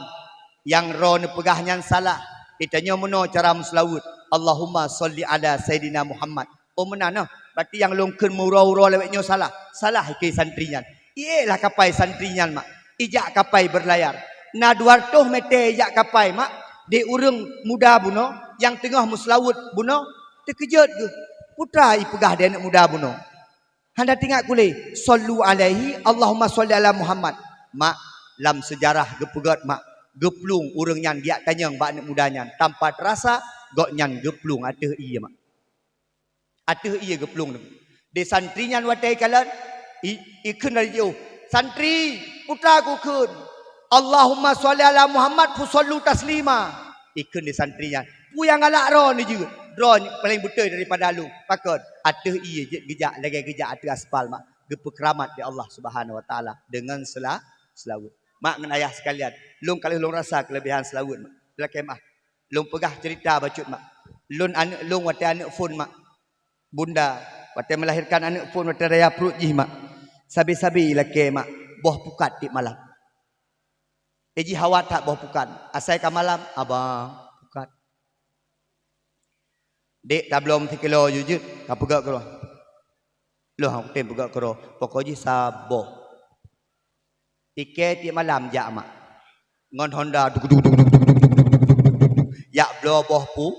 nyang droeneuh peugah nyan salah. Itanyoe meunoe cara meuseulaweuet, 'Allahumma shalli ala Sayyidina Muhammad.'" "Oh meunan noh, berarti nyang lôn kheun meuuroe-uroe lawét nyoe salah." Salah ikheun santri nyan. Iék lah kapai santri nyan mak, ijak kapai beurlayar. Na dua reutôh mètè ijak kapai mak, di ureuëng muda bunoe nyang teungoh meuseulaweuet bunoe, teukeujot geuh. Putra ipeugah di aneuëk muda bunoe, "Hana teuingat kulé, 'Shallu alaihi, Allahumma shalli ala Muhammad'?" Mak, lam seujarah geupeugét mak, geuplueng ureuëng nyan geujak tanyong bak aneuëk muda nyan, tanpa teurasa gobnyan geuplueng ateueh ié mak. Ateueh ié geuplueng. Di santri nyan watée ikalon, i, ikheun dari jiôh, "Santri, putra kukheun, 'Allahumma shalli ala Muhammad, fa shallu taslima.'" Ikheun di santri nyan, "Peue nyang galak droeneuh jeuet? Droeneuh paleng beutôi daripada lôn." Pakon? Ateueh ié jeuet geujak lagée geujak ateueh aspal mak, geupeukeuramat di Allah Subhanahu wa Taala deungon seula-, seulaweuet. Mak ngon ayah sekalian, lôn ka lheueh lôn rasa keuleubehan seulaweuet mak. Lakée meuáh. Lôn peugah ceurita bacut mak. Lôn aneuëk lôn watée aneuëk phon mak. Bunda, watée meulahirkan aneuëk phon watée raya pruet jih mak. Sabe-sabe ilakée mak, boh pukat tieb malam. Iji hawa that boh pukat. Asai ka malam, "Aba, pukat." "Dek, tabloe sikilo ju jeuet, ka peugét keudroe." "Lôn han kutem peugét keudroe, pokok jih saboh." Ikée tieb malam jak mak. Ngon honda, duk, duk, duk, duk, duk, duk, duk, duk, duk, duk, duk. Jak bloe boh pu-,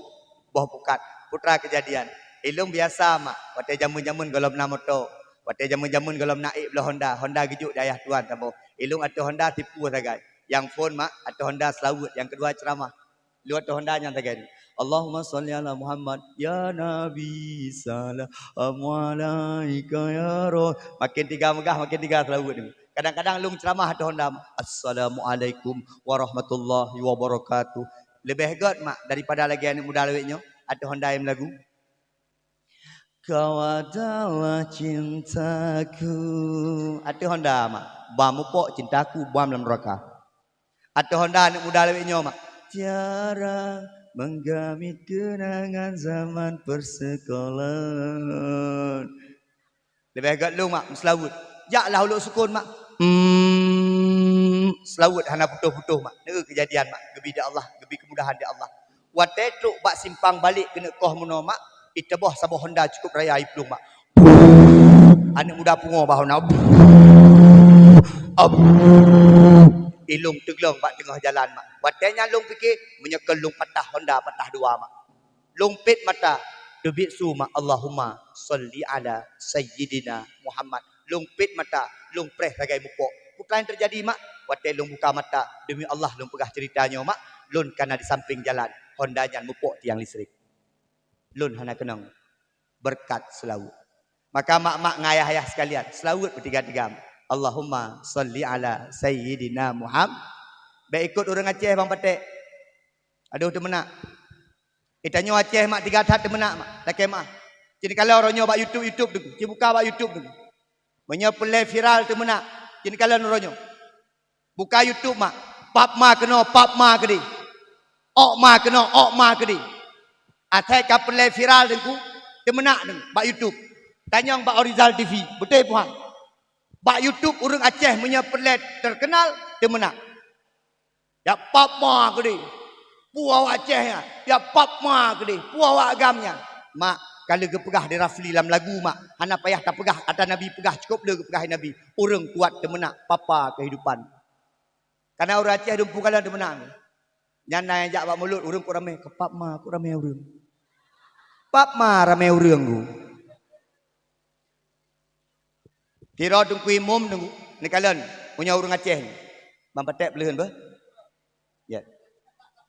boh pukat. Putra keujadian. Ilôn biasa mak, watée jameun-jameun gohlom na moto. Watée jameun-jameun gohlom na ék bloe honda. Honda geujok di ayah tuan saboh. Ilôn ateueh honda sipue sagai. Nyang phon mak, ateueh honda seulaweuet. Nyang keudua ceuramah. Lewat honda nyan sagai. "Allahumma shalli ala Muhammad, ya Nabi, salamu alaika ya Rasul." Makin tiga meugah, makin tiga seulaweuet. Kadang-kadang lôn ceuramah ateueh honda, "Assalamualaikum warahmatullahi wabarakatuh." Leubeh gét mak daripada lagée aneuëk muda lawét nyoe ateueh honda nyang meulagu. "Kau adalah cintaku." Ateueh honda mak, "Bam mupok cintaku, bam lam neraka." Ateueh honda aneuëk muda lawét nyoe mak, "Tiada menggamit kenangan zaman persekolahan." Leubeh gét lôn mak, meuseulaweuet. Jaklah ulok sukon mak. Hmm, seulaweuet hana putôh-putôh mak. Neu keujadian mak, geubi di Allah, geubi keumudahan di Allah. Watée trok bak simpang balek keuneuk koh meunoe mak, iteuboh saboh honda cukup raya iplueng mak. Aneuëk muda pungoe bak honda. Ilôn teuglong bak teungoh jalan mak. Watée nyan lôn pike, meunyoe kon lôn patah honda patah dua mak. Lôn pet mata, teubiet su mak, "Allahumma shalli ala Sayyidina Muhammad." Lôn pet mata, lôn preh sagai mupok. Peue nyang teujadi mak? Watée lôn buka mata, deumi Allah lôn peugah ceurita nyoe mak, lôn kana di sampéng jalan, honda nyan mupok tiang listrik. lôn hana keunong beureukat seulaweuet. Maka mak-mak ngon ayah-ayah sekalian, seulaweuet beutiga-tiga. Allahumma shalli ala sayyidina Muhammad. Bèk ikot ureueng Aceh bang patek. Adoh teumeunak. Eh, tanyoe Aceh mak tiga that teumeunak mak. Lakèe meu'ah. Ci neukalon uroe nyoe bak YouTube, YouTube teungku. Ci buka bak YouTube teungku. Meunyoe peureulèe viral teumeunak, ci neukalon uroe nyoe. Buka YouTube mak. Pap ma keunoe, pap ma keudeh. Ôk ma keunoe, ôk ma keudeh. Asai ka peureulèe viral teungku, teumeunak teungku bak YouTube. Tanyong bak Orizal T V, beutôi puhan. Bak YouTube ureueng Aceh meunyoe peureulèe teukeunal, teumeunak. Ya pap ma keudeh. Peue awak Aceh nyan? Ya pap ma keudeh. Peue awak agam nyan? Mak, ka lheueh geupeugah di Rafli lam lagu mak. Hana payah tapeugah ata Nabi peugah, cukôp le geupeugah Nabi. Ureueng kuat teumeunak papa keuhidupan. Kana ureueng Aceh dumpu kalon teumeunak. Nyan na nyang jak bak mulod ureueng kok ramè, ka pap ma kok ramè ureueng. Pap ma ramè ureueng tu. Sidroe teungku imum teungku, neukalon meunyoe ureueng Aceh nyoe. Bang patek peuleuheun beuh. Ya.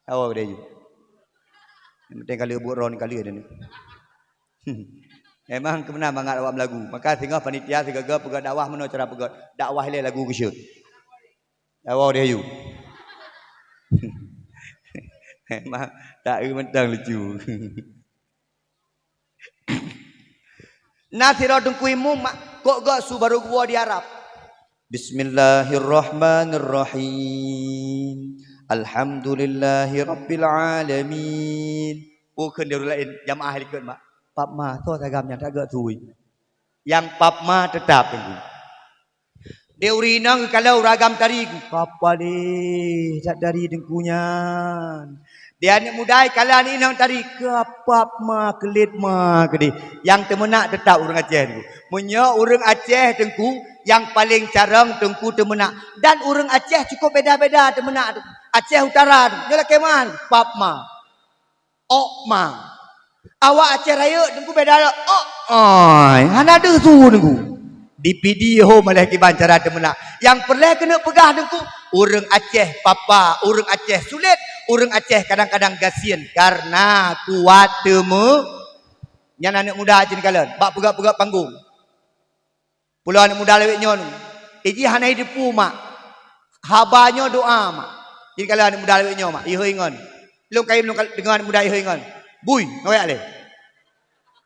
Awak udah ju. Yang penting kalau buat roh ni kali ada ni. Memang kemana mangat awak melagu. Maka singoh panitia sigaga peugah dakwah meunoe cara peugah. Dakwah ilèe lagu geusyeuet. Awak udah ju. Memang tak mantang lucu. Na sidroe teungku imum mak, kok gak su barô geuwoe di Arab. Bismillahirrahmanirrahim. Alhamdulillahirabbil alamin. Bukon di ureueng laén, jamaah likot mak. Pap ma, soe sagam nyang that gak sui. Nyang pap ma teutap teungku. Di ureueng inong geukalon ureueng agam tari, ka paleh that tari teungku nyan. Di aneuk muda geukalon aneuk inong tari, ka pap ma keulet ma keudeh. Nyang teumeunak teutap ureueng Aceh teungku. Meunyoe ureueng Aceh teungku, nyang paleng carông teungku teumeunak. Dan ureueng Aceh cukôp beda-beda teumeunak. Aceh Utara teungku, nyoe lakèe ma, pap ma. Ôk ma. Awak Aceh Rayeuk teungku beda lom. Ôk ai. Hana deuh su teungku. Di Pidie ho malah kiban cara teumeunak. Nyang peureulèe keuneuk peugah teungku, ureueng Aceh papa, ureueng Aceh sulet, ureueng Aceh kadang-kadang gasien karena kuat teumeu-, nyan aneuk muda ci neukalon bak peugöt-peugöt panggong. Pulo aneuk muda lawét nyoe nu. Iji hana jiteupeue mak. Haba nyoe doa mak. Jadi kalau aneuk muda lawét nyoe mak, ihôi ngon. Lôn kayém lôn kal-, deungoe aneuk muda ihôi ngon. Bui, ngoyak lé.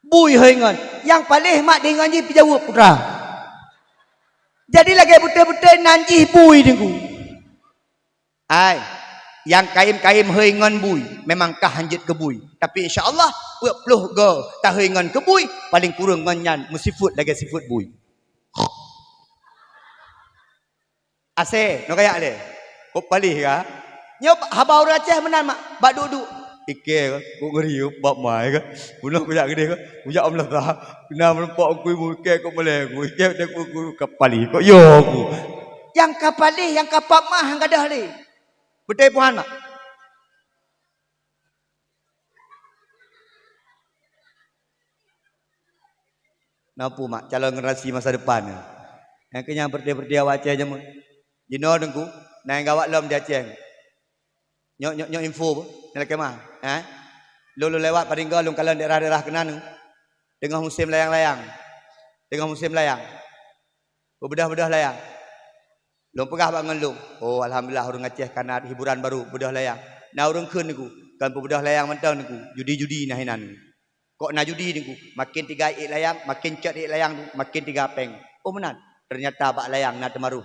Bui ihôi ngon. Nyang paléh mak deungon jih peujaweueb putra. Jadi lagèe beutôi-beutôi nan jih bui teungku. Ai, nyang kayém-kayém hôi ngon bui, memang ka hanjeuet keu bui. Tapi insya Allah, peuet ploh go tahôi ngon keu bui, paleng kureueng ngon nyan meusifeuet lagèe sifeuet bui. Asèe, nyoe kayak lé. Kok paléh ka? Nyoe haba ureueng Aceh meunan mak, bak duek-duek. Ikèe ka, kok ngeri ka, bak mai ka. Bunoe kujak keudeh ka, kujak meulasa. Kena meureumpok ngku ibu ikèe kok meulèe, ngku ikèe ka paléh, kok yo ku. Nyang ka paléh, nyang ka pap mah han gadôh lé. Beutôi puhan mak. Na peue mak calon generasi masa depan nyoe. Nyang keu nyang peureuté-peureuté awak Aceh jameun. Jinoe teungku, na nyang gawat lom di Aceh. Nyoe, nyoe, nyoe info beuh, nyoe lakèe mah, eh. Lôn, lôn lewat padum goe lôn kalon daerah-daerah keunan. Teungoh musém layang-layang. Teungoh musém layang. Peubeudoh-beudoh layang. Lôn peugah bak ngon lôn, "Oh, alhamdulillah ureueng Aceh ka na hiburan barô, beudoh layang." Na ureueng kheun teungku, "Kon peubeudoh layang mantong teungku, judi-judi na hinan." Kok na judi teungku, maken tiga ék layang, maken cot ék layang tu, maken tiga péng. Oh meunan, teunyata bak layang na teumaroh.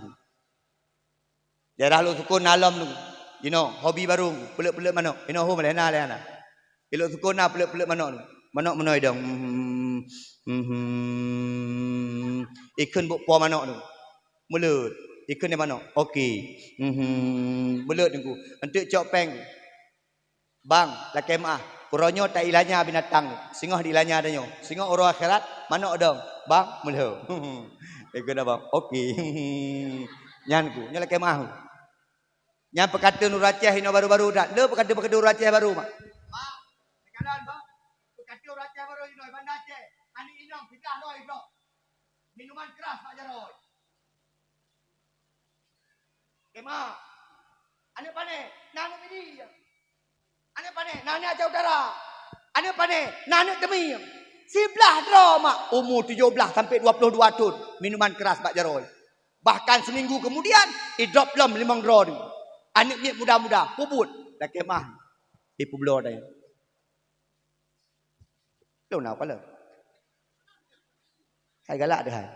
Daerah Lhoksukon na lom teungku. Jinoe hobi barô, peuleuet-peuleuet manok. Jinoe ho malèe na, lé na. Di Lhoksukon na peuleuet-peuleuet manok teungku. Manok meunoe idong. Mhm. Mhm. Ikheun bôk po manok teungku. Meuleuet. Ikheun di manok. Oke. Mhm. Meuleuet teungku. Enteuk cok péng. Bang, lakèe meu'ah, uroe nyoe tailanya binatang, singoh diilanya tanyoe. Singoh uroe akhirat, manok dong. Bang, meulhö. Ikheun abang, oke. Nyan ku, nyoe lakèe meu'ah. Nyan peukateun ureueng Aceh inoe baru-baru that. Le peukateun-peukateun ureueng Aceh baru, mak. Bang, teukalon, bang. Peukateun ureueng Aceh baru inoe, Banda Aceh. Aneuk inong, fitnah loi, bro. Minuman keras, mak jaroe. Kema. Aneuk panèh, na aneuk Pidie. Aneuk panèh, na aneuk Aceh Utara. Aneuk pane, na aneuk teumiyueb. Siblaih droe mak, umu tujoh blaih sampai dua puluh dua thon, minuman keras bak jaroe. Bahkan seminggu kemudian, idrop lom limong droe tu. Aneuk miet muda-muda, peubuet, lakée meuah. Ipeubloe dayah. Lôn na kalon. Hai galak deuh hai.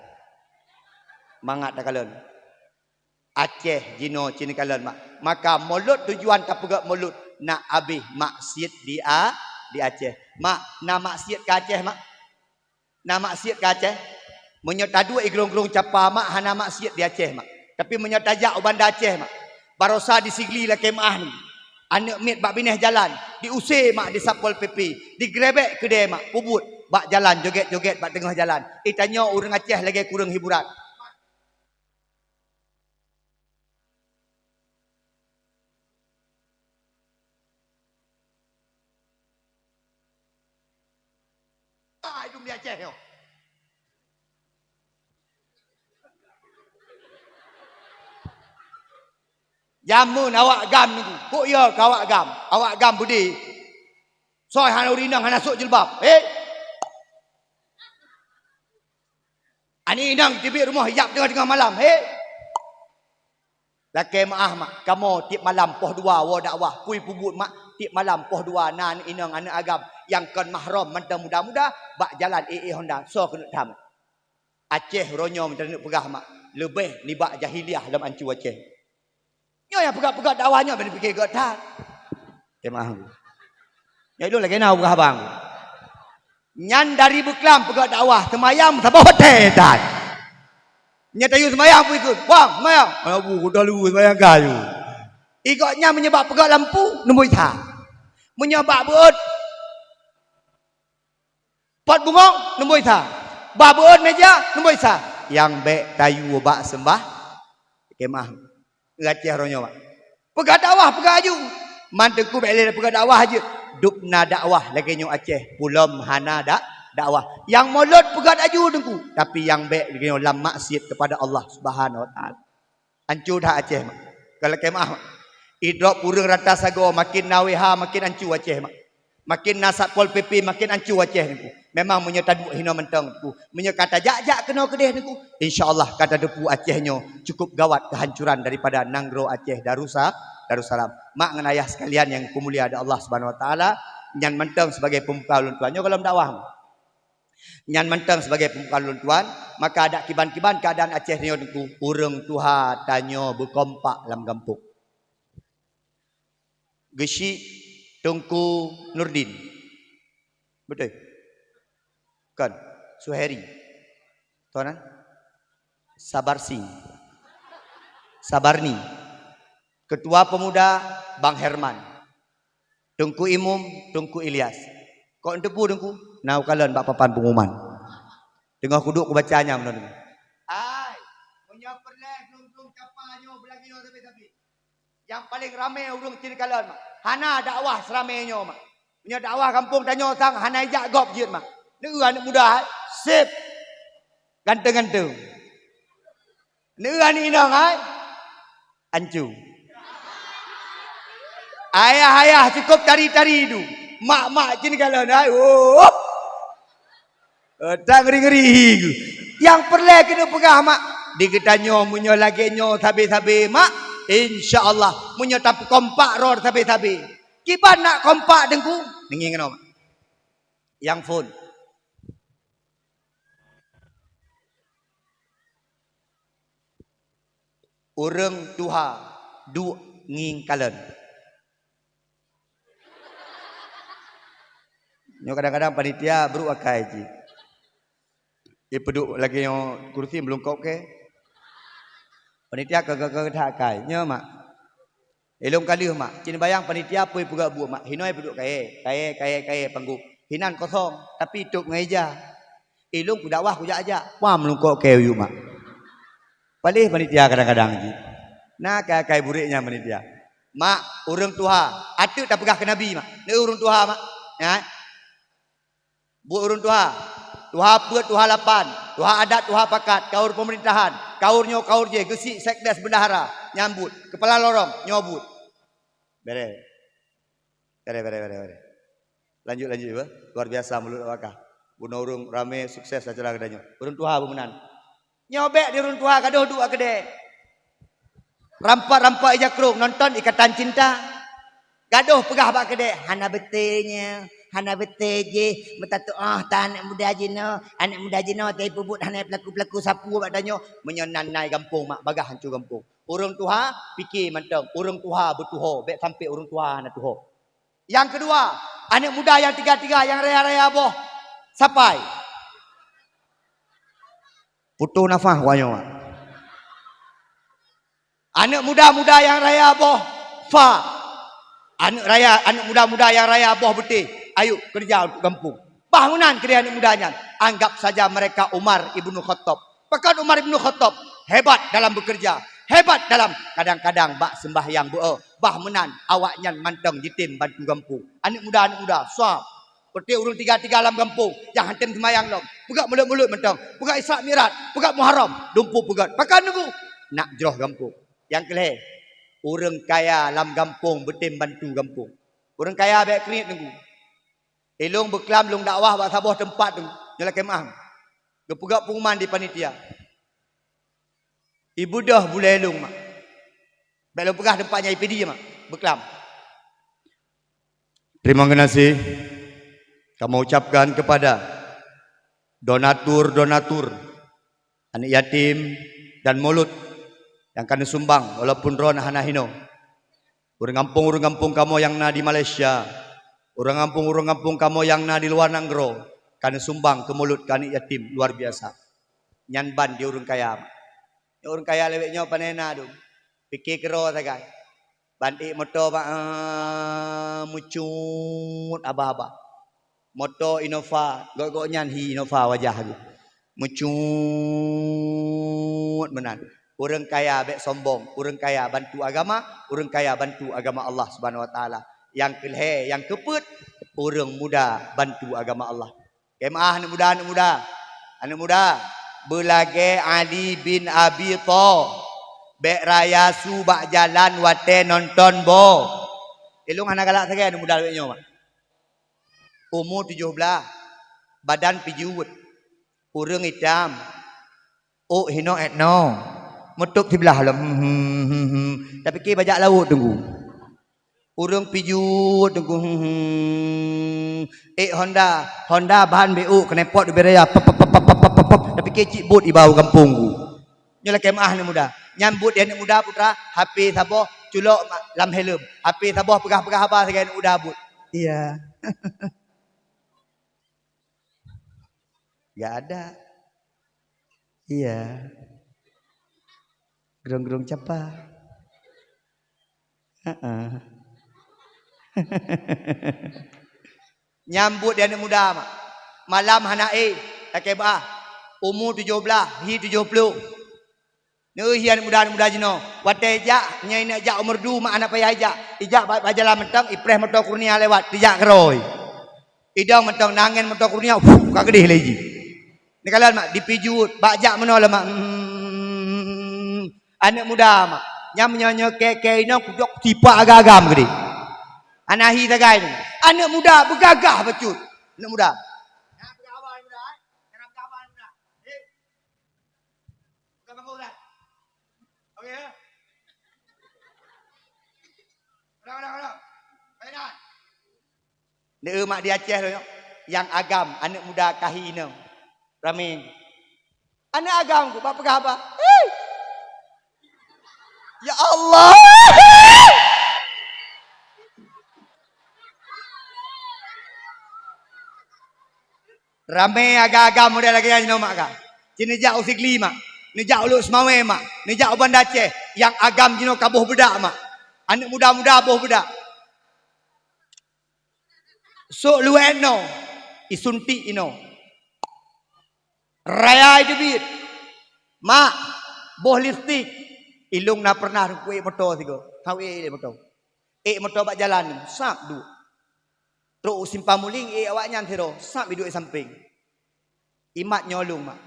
Mangat takalon. Aceh jinoe cit neukalon mak. Maka mulod tujuan tapeugét mulod nak abéh maksiet di A-, di Aceh. Mak, na maksiet ka Aceh mak? Na maksiet ka Aceh? Meunyoe taduek i grong-grong Capa mak hana maksiet di Aceh mak. Tapi meunyoe tajak u Banda Aceh mak, barosa di Sigli lakée meuah ni. Aneuk miet bak binéh jalan, diuse mak di Satpol P P, digerebek keudée mak, peubuet bak jalan joget-joget bak teungoh jalan. Itanyoe ureuëng Aceh lagée kureueng hiburan. Ai dum di Aceh nyoe. Jameun awak GAM niku, kok yo keu awak GAM? Awak GAM beudé. Soe hana ureuëng inong hana sôk jilbab. Hei! Aneuk inong teubiet rumoh hijab teungoh-teungoh malam. Hei! Lakée meuah mak, kamoe tieb malam poh dua woe dakwah. Pui peubuet mak, tieb malam poh dua na aneuk inong aneuk agam nyang kon mahram mantong muda-muda bak jalan ék-ék honda. Soe keuneuk tham? Aceh uroe nyoe meuteuneuek peugah mak, leubeh nibak jahiliah lom ancu Aceh. Nyoe nyang peugah-peugah dakwah nyoe ban pike geuh that. Teumaah. Nyoe lôn lagée na peugah abang. Nyan dari beuklam peugah dakwah, seumayang saboh watée that. Nyan tayue seumayang pun ikut. Bang, seumayang. Abu, kudah lu seumayang kayu. Igok nyan meunyoe bak peugah lampu, numboi sa. Meunyoe bak beuet, pot bungong, numboi sa. Bak beuet meja, numboi sa. Nyang bék tayue bak seumbah, kemah. Aceh uroe nyoe, Mak. Peugah dakwah, peugah aju. Man Teungku bék lé peugah dakwah jeuet. Dub na dakwah lagée nyoe Aceh, pulom hana dak, dakwah. Nyang mulod peugah aju Teungku, tapi nyang bék lagée nyoe lam maksiet kepada Allah Subhanahu Wa Taala. Ancu that Aceh, Mak. Ka lakée meuah, Mak. Idrop ureuëng rata sagoe, makin na W H, makin ancu Aceh, Mak. Makin na Satpol P P, makin ancu Aceh Teungku. Memang meunyoe taduek hinoe mantong Teungku. Meunyoe ka tajak-jak keunoe keudeh Teungku, insya Allah ka tateupeue Aceh nyoe cukup gawat kehancuran daripada nanggroe Aceh Darusa-, Darussalam. Mak ngon ayah sekalian nyang kumulia di Allah Subhanahu Wa Taala, nyan mantong sebagai peumbuka ulôn tuan nyoe golom dakwah. Nyan mantong sebagai peumbuka ulôn tuan, maka adak kiban-kiban keuadaan Aceh nyoe Teungku, ureuëng tuha tanyoe beukompak lam gampông. Geusyik Teungku Nurdin. Beutôi? Kon. Suheri. Tuan, eh? Sabar Singh. Sabarni. Ketua Pemuda, Bang Herman. Teungku Imum, Teungku Ilyas. Kok neuteupeue Teungku? Na ukalon bak papan pengumuman. Teungoh kuduek kubaca nyan meunan. Hai, meunyoe peureulée glong-glong Capa nyoe beulagée nyoe sabe-sabe. Nyang paleng ramé ureuëng cit neukalon, Mak. Hana dakwah seuramé nyoe, Mak. Meunyoe dakwah gampông tanyoe sang hana ijak gob jeuet, Mak. Neu-eu aneuk muda hai, sip. Ganteng-ganteng. Neu-eu aneuk inong hai, ancu. Ayah-ayah cukup tari-tari du. Mak-mak cit neukalon hai. Oh. Eh, tak ngeri-ngeri. Nyang peureulée keuneuk peugah, Mak. Di geutanyoe meunyoe lagée nyoe sabe-sabe, Mak, insya Allah meunyoe tapeukompak droe sabe-sabe. Kiban nak kompak Teungku? Deungoe keunoe, Mak. Nyang phon. Ureuëng tuha duek ngieng kalon. Nyoe kadang-kadang panitia brok akai jih. Ipeuduek lagée nyoe kursi meulungkop keu. Panitia keu, keu, keu that akai. Nyoe, Mak. Ilong ka lheueh, Mak. Cit neubayang panitia peue peugah buet, Mak. Hinoe peuduek kayée, kayée, kayée, kayée panggong. Hinan kosong, tapi tôb ngon ija. Ilong kudakwah kujak-jak. Wah, meulungkop keu yue, Mak. Paléh panitia kadang-kadang jih. Na akai-akai burék nyan panitia. Mak, ureuëng tuha. Ateueh tapeugah keu Nabi, Mak. Neu ureuëng tuha, Mak. Nyan. Buet ureuëng tuha. Tuha peuet, tuha lapan. Tuha adat, tuha pakat. Kaur pemerintahan. Kaur nyoe, kaur jéh. Geusyik sekdes bendahara. Nyan buet. Keupala lorong. Nyoe buet. Bereh. Bereh, bereh, bereh, bereh. Lanjut, lanjut, ya. Luar biasa mulut awak kah. Bunoe ureuëng ramé sukses acara geutanyoe. Ureuëng tuha beumeunan. Nyoe bék di ureuëng tuha gadoh duek keudè. Rampok-rampok ija krong nonton Ikatan Cinta. Gadoh peugah bak keudè, hana beutôi nyoe, hana beutôi jih, meutateuoh tan aneuk muda jinoe, aneuk muda jinoe teuh peubuet hana peulaku-peulaku sapeue bak tanyoe, meunyoe nan nai gampông mak bagah hanco gampông. Ureuëng tuha pike mantong, ureuëng tuha beutuho, bék sampai ureuëng tuha hana tuho. Nyang keudua, aneuk muda nyang tiga-tiga, nyang raya-raya boh sapai. Putôh nafah wanyoe. Aneuk muda-muda nyang raya boh fa. Aneuk raya, aneuk muda-muda nyang raya boh beuteh. Ayo kerja untuk gampông. Bah meunan keudeh aneuk muda nyan. Anggap saja mereka Umar ibnu Khattab. Pakon Umar ibnu Khattab hebat dalam bekerja, hebat dalam kadang-kadang bak sembahyang beu. Bah meunan awak nyan mantong jitem bantu gampông. Aneuk muda, aneuk muda, sua. Peuté ureuëng tiga-tiga lam gampông nyang hana tem seumayang lom. Peugah mulod-mulod mantong. Peugah Isra Mi'raj, peugah Muharram, dumpu peugah. Pakon nunggu? Nak jroh gampông. Nyang keulhèe, ureuëng kaya lam gampông beutem bantu gampông. Ureuëng kaya bék kriet nunggu. Ilong beuklam long dakwah bak saboh teumpat tu, nyoe lakée meuah. Geupeugah pengumuman di panitia. Ibeudôh bulée long mak. Bék long peugah teumpat nyang ipidi mak. Beuklam. Terima kasih kami ucapkan kepada donatur-donatur, aneuk yatim dan mulod nyang ka neusumbang walaupun droe hana hinoe. Ureuëng gampông-ureuëng gampông kamoe nyang na di Malaysia, ureuëng gampông-ureuëng gampông kamoe nyang na di luwa nanggroe, ka neusumbang keu mulod keu aneuk yatim luar biasa. Nyan ban di ureuëng kaya. Ureuëng kaya lewat nyoe pane na dum. Pike keudroe sagai. Ban ék moto bak, eh, meucut abah-abah. Moto Innova, gok-gok nyan hi Innova wajah geuh. Meucut meunan. Ureuëng kaya bék sombong, ureuëng kaya bantu agama, ureuëng kaya bantu agama Allah Subhanahu Wa Taala. Nyang keulhèe, nyang keupeuet, ureuëng muda bantu agama Allah. Keu meuah aneuk muda, aneuk muda. Aneuk muda, beulagée Ali bin Abi Tha-, bék raya su bak jalan watée nonton boh. Ilong hana galak sagai aneuk muda lagée nyoe mak. Umu tujoh blaih, badan pijuet, ureuëng itam, ôk hinoe étnoe, meutup siblaih lom. Hmm, hmm, hmm, hmm. Tapike bajak laôt teungku. Ureuëng pijuet teungku. Hmm, hmm, hmm. Ék Honda, Honda bahan bék ôk, keunepot ubé raya. Pop, pop, pop. Tapike cit buet iba u gampông ku. Nyoe lakée meuah aneuk muda. Nyan buet di aneuk muda putra, H P saboh culok ma-, lam helm. H P saboh peugah-peugah haba sagai aneuk muda buet. Iya. Gak ada. Iya. Gerong-gerong capa. Heeh. Nyan buet di aneuk muda mak. Malam hana éh, lakée bah. Umu tujoh blaih, hi tujoh ploh. Neuh hi aneuk muda, aneuk muda jinoe. Watée ijak, nyoe inong jak u Meureudu mak hana payah ijak. Ijak bak, bak jalan mantong, ipreh moto Kurnia lewat, teujak keudroe. Idong mantong, na angén moto Kurnia, fuh, ka keudeh lé jih. Neukalon mak, dipijuet, bak jak meunoe lom mak. Hmm, aneuk muda mak. Nyan meunyoe nyoe kée-kée inong kudok sipak agam-agam keudeh. Hana hi sagai nyoe. Aneuk muda beugagah bacut. Aneuk muda. Bukan bangku dah. Okey ya. Ulang, ulang, ulang. Baik dah. Neuh mak di Aceh tu, nyang agam aneuk muda kahi nyoe. Ramé. Aneuk agam ku bak peugah haba. Hei! Ya Allah. Ramé agam-agam model lagée nyan jinoe mak ka. Ci neujak u Sigli mak, neujak u Lhokseumawe mak, neujak u Banda Aceh, nyang agam jinoe ka boh beudak mak. Aneuk muda-muda boh beudak. Sok luwet noe, isuntik inoe. Raya iteubiet. Mak, boh lipstik. Ilong na pernah ku ék moto sigoe. Hana ék lé moto. Ék moto bak jalan, sab duek. Trok u Simpang Muling, ék awaknyan sidroe, sab iduek sampéng. Imat nyoe lôn mak.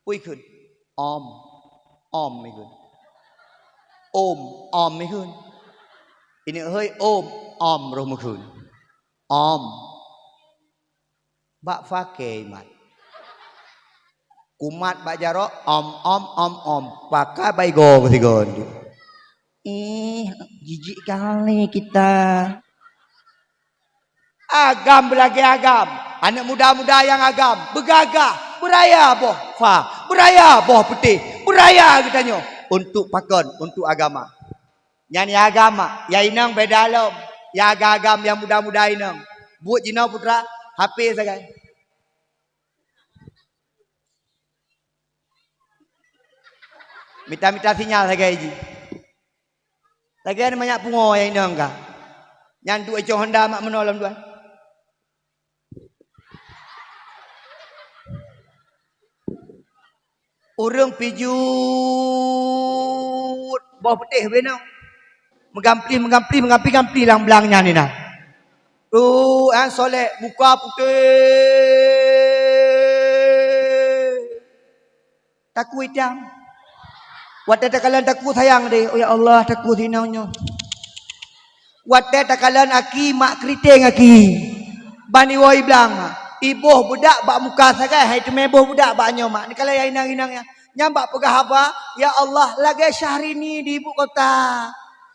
Peue ikheun? Om. Om ikheun. Om, om ikheun. Ineuk hôi om, om roh meukheun. Om. Bak fakée imat. Kumat bak jaroe, om, om, om, om. Pakai bak igoe keusigoe. Ih, jijik kali kita. Agam beulagée agam. Aneuk muda-muda nyang agam, beugagah, beuraya boh fa, beuraya boh peutéh, beuraya geutanyoe. Untuk pakon? Untuk agama. Nyan nyang agam, nyang inong beda lom. Nyang agam-agam, nyang muda-muda inong. Buet jinoe putra, H P sagai. Mita-mita sinyal sagai jih. Lagée na manyak pungo nyang inong ka. Nyan duek icong honda mak meunoe lom dua. Ureuëng pijuet boh peutéh beunoe. Meugampli, meugampli, meugampli-gampli lam blang nyan inan. Tu, eh, solek, muka putéh. Takue itam. Watée takalon takue sayang deh, "Oh ya Allah, takue sinong nyoe." Watée takalon aki, mak keuriteng aki. Ban iwoe i blang, iboh beudak bak muka sagai, hai teumé boh beudak bak nyoe mak. Neukalon nyang inong-inong nyan. Nyan bak peugah haba, "Ya Allah, lagée Syahrini di ibu kota."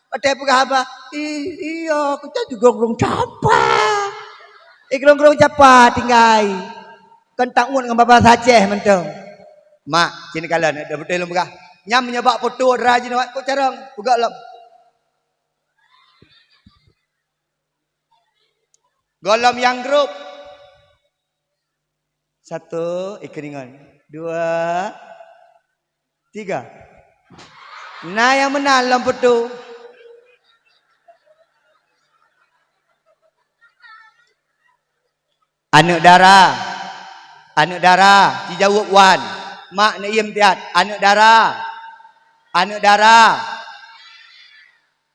Watée peugah haba, "Ih, iya, keutai di Grong-grong Capa." Eh, Grong-grong Capa tinggai. Kon taun ngon babah Aceh mantong. Mak, sini kalon, dah beutôi lôn peugah. Nyang meunyoe bak foto dara jinoe, kok carông, peugah lom. Gohlom nyang grup. Satu, ikeuringan. Dua, tiga. Na nyang meunan lom foto. Aneuk dara. Aneuk dara, jijaweueb wan. Mak neuyiem tiat. Aneuk dara. Aneuk dara.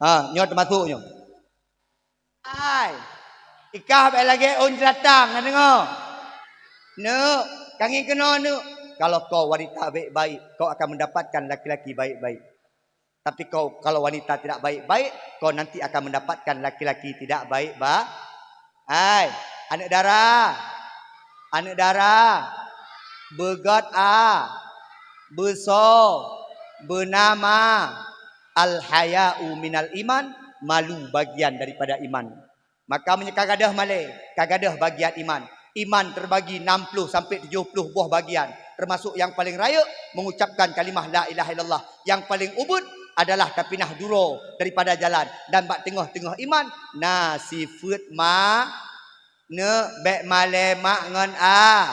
Ha, nyoe teumasuk nyoe. Ai, ikah bék lagée ôn jeulatang, na deungoe? Neuk, ka ngieng keunoe neuk. Kalau kau wanita baik-baik, kau akan mendapatkan laki-laki baik-baik. Tapi kau kalau wanita tidak baik-baik, kau nanti akan mendapatkan laki-laki tidak baik ba-, hai, aneuk dara. Aneuk dara. Beugét a. Beusoe. Beunama. Al-haya'u minal iman, malu bagian daripada iman. Maka meunyoe ka gadôh malée, ka gadôh bagian iman. Iman terbagi enam puluh sampai tujuh puluh boh bagian, termasuk yang paling rayeuk mengucapkan kalimah la ilaha illallah. Yang paling ubit adalah tapinah duroe daripada jalan, dan bak teungoh-teungoh iman na sifeuet ma-, neuk bék malée mak ngon a.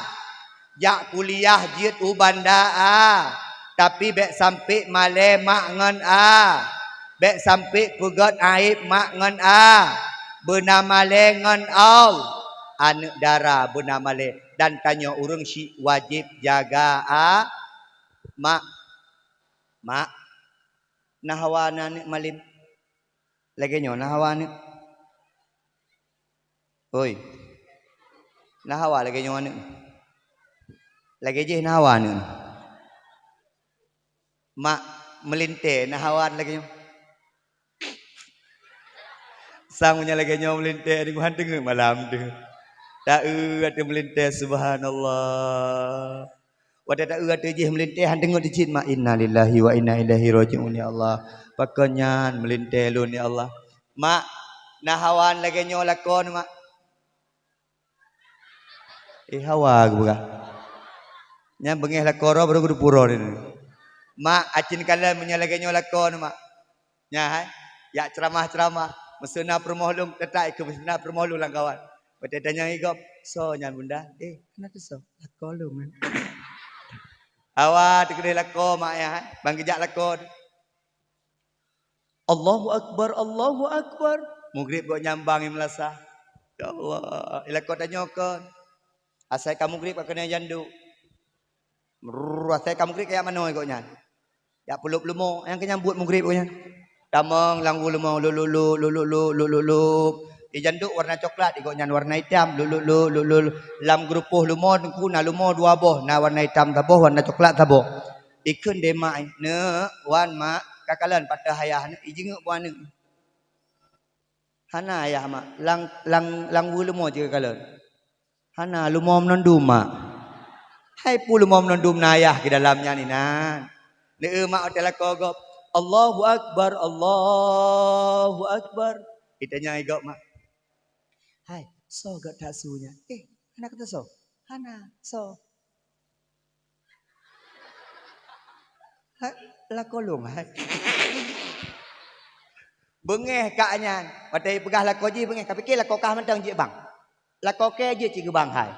Jak kuliah jeuet u Banda a, tapi bék sampoe malée mak ngon a. Bék sampoe peugét aéb mak ngon a. Beuna malée ngon Allah. Aneuk dara beuna malée, dan tanyoe ureuëng syiek wajéb jaga a. Mak, mak, na hawa na aneuk malem. Lagée nyoe na hawa aneuk. Oi. Na hawa lagée nyoe aneuk. Lagée jih na hawa aneuk. Mak meulintée na hawa lagée nyoe. Sang meunyoe lagée nyoe meulintée deungon han teungeut malam tu. Ta-eu ateueh meulintée, subhanallah. Watée ta-eu ateueh jih meulintée han teungeut cit mak, "Innalillahi wa inna ilaihi raji'un, ya Allah." Pakon nyan meulintée lôn, ya Allah. Mak, na hawa lagée nyoe lakoe, mak. Eh, hawa geupeugah. Nyan beungéh lakoe droe baru geuduek pura ni. Mak, aci kalon meunyoe lagée nyoe lakoe, mak. Nyan hai, jak ceuramah-ceuramah, meuseuna peurumoh lôn, teutap ikeu meuseuna peurumoh lôn lam kawan. Watée tanyong igop, "Soe nyan bunda?" "Eh, hana teusoe, lakoe lôn nyan." Hawa teukeudeh lakoe mak nyan hai, ban geujak lakoe. Allahu Akbar, Allahu Akbar. Mugrib gobnyan bang i meulasah. Ya Allah, i lakoe tanyoe kon. Asai ka mugrib ka keunoe janduk. Brrr, asai ka mugrib ka jak manoe gobnyan. Jak peulop leumo, nyang keu nyan buet mugrib gobnyan. Tamong lam wu leumo, lop, lop, lop. Di janduk warna coklat, di gobnyan warna itam, lop, lop, lop. Lam geurupoh leumo teungku na leumo dua boh, na warna itam saboh, warna coklat saboh. Ikheun deh mak, "Neuk, wan mak, kakalon patéh ayah neuk, ijeungeuk buet aneuk." "Hana ayah mak, lam, lam, lam wu leumo jih kakalon." Hana, leumo meunondum, mak. Hai peue leumo meunondum na ayah keu dalam nyan inan. Neu mak watèe lakoe gob, "Allahu Akbar, Allahu Akbar." Itanyong lé gob, mak, "Hai, soe gob that su nyan?" "Eh, hana kata soe?" "Hana, soe?" "Hai, lakoe lôn, hai." Beungéh kak nyan. Watèe peugah lakoe jih beungéh, ka pike lakoe kah mantong jeuet bang. Lakoe kèe jeuet cit keu bang hai.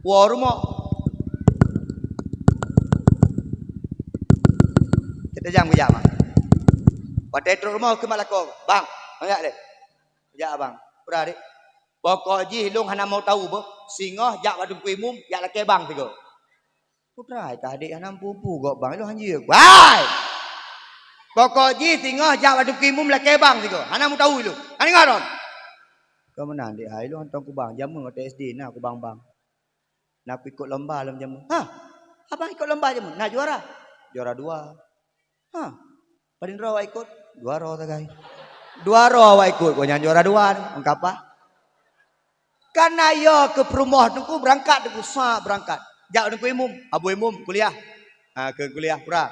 Woe rumoh. Kita jam geujak, mak. Watèe trok rumoh keu mak lakoe, "Bang, mangat lé." Jak bang. Peura, Dek. Pokok jih lôn hana mau tahu beuh. Singoh jak bak Teungku Imum, jak lakèe bang sigoe. Peura, ka Dek hana mampu-mampu gob bang, ilôn hanjeuet. Wai! Pokok jih singoh jak bak Teungku Imum lakèe bang sigoe. Hana mau tahu ilôn. Hana ingat lôn. Ka meunan, Dek, hai, ilôn hantom kubang. Jameun watèe S D na kubang bang. Na kuikot lomba lom jameun. "Hah? Abang ikot lomba jameun? Na juara?" "Juara dua." "Hah? Padum droe awak ikot?" "Dua droe sagai." "Dua droe awak ikot, gobnyan juara dua ni, meukapan?" Kan ayo keu peurumoh Teungku beurangkat, Teungku sa beurangkat. Jak Teungku Imum, "Abu Imum, kuliah." Ha, keu kuliah peura.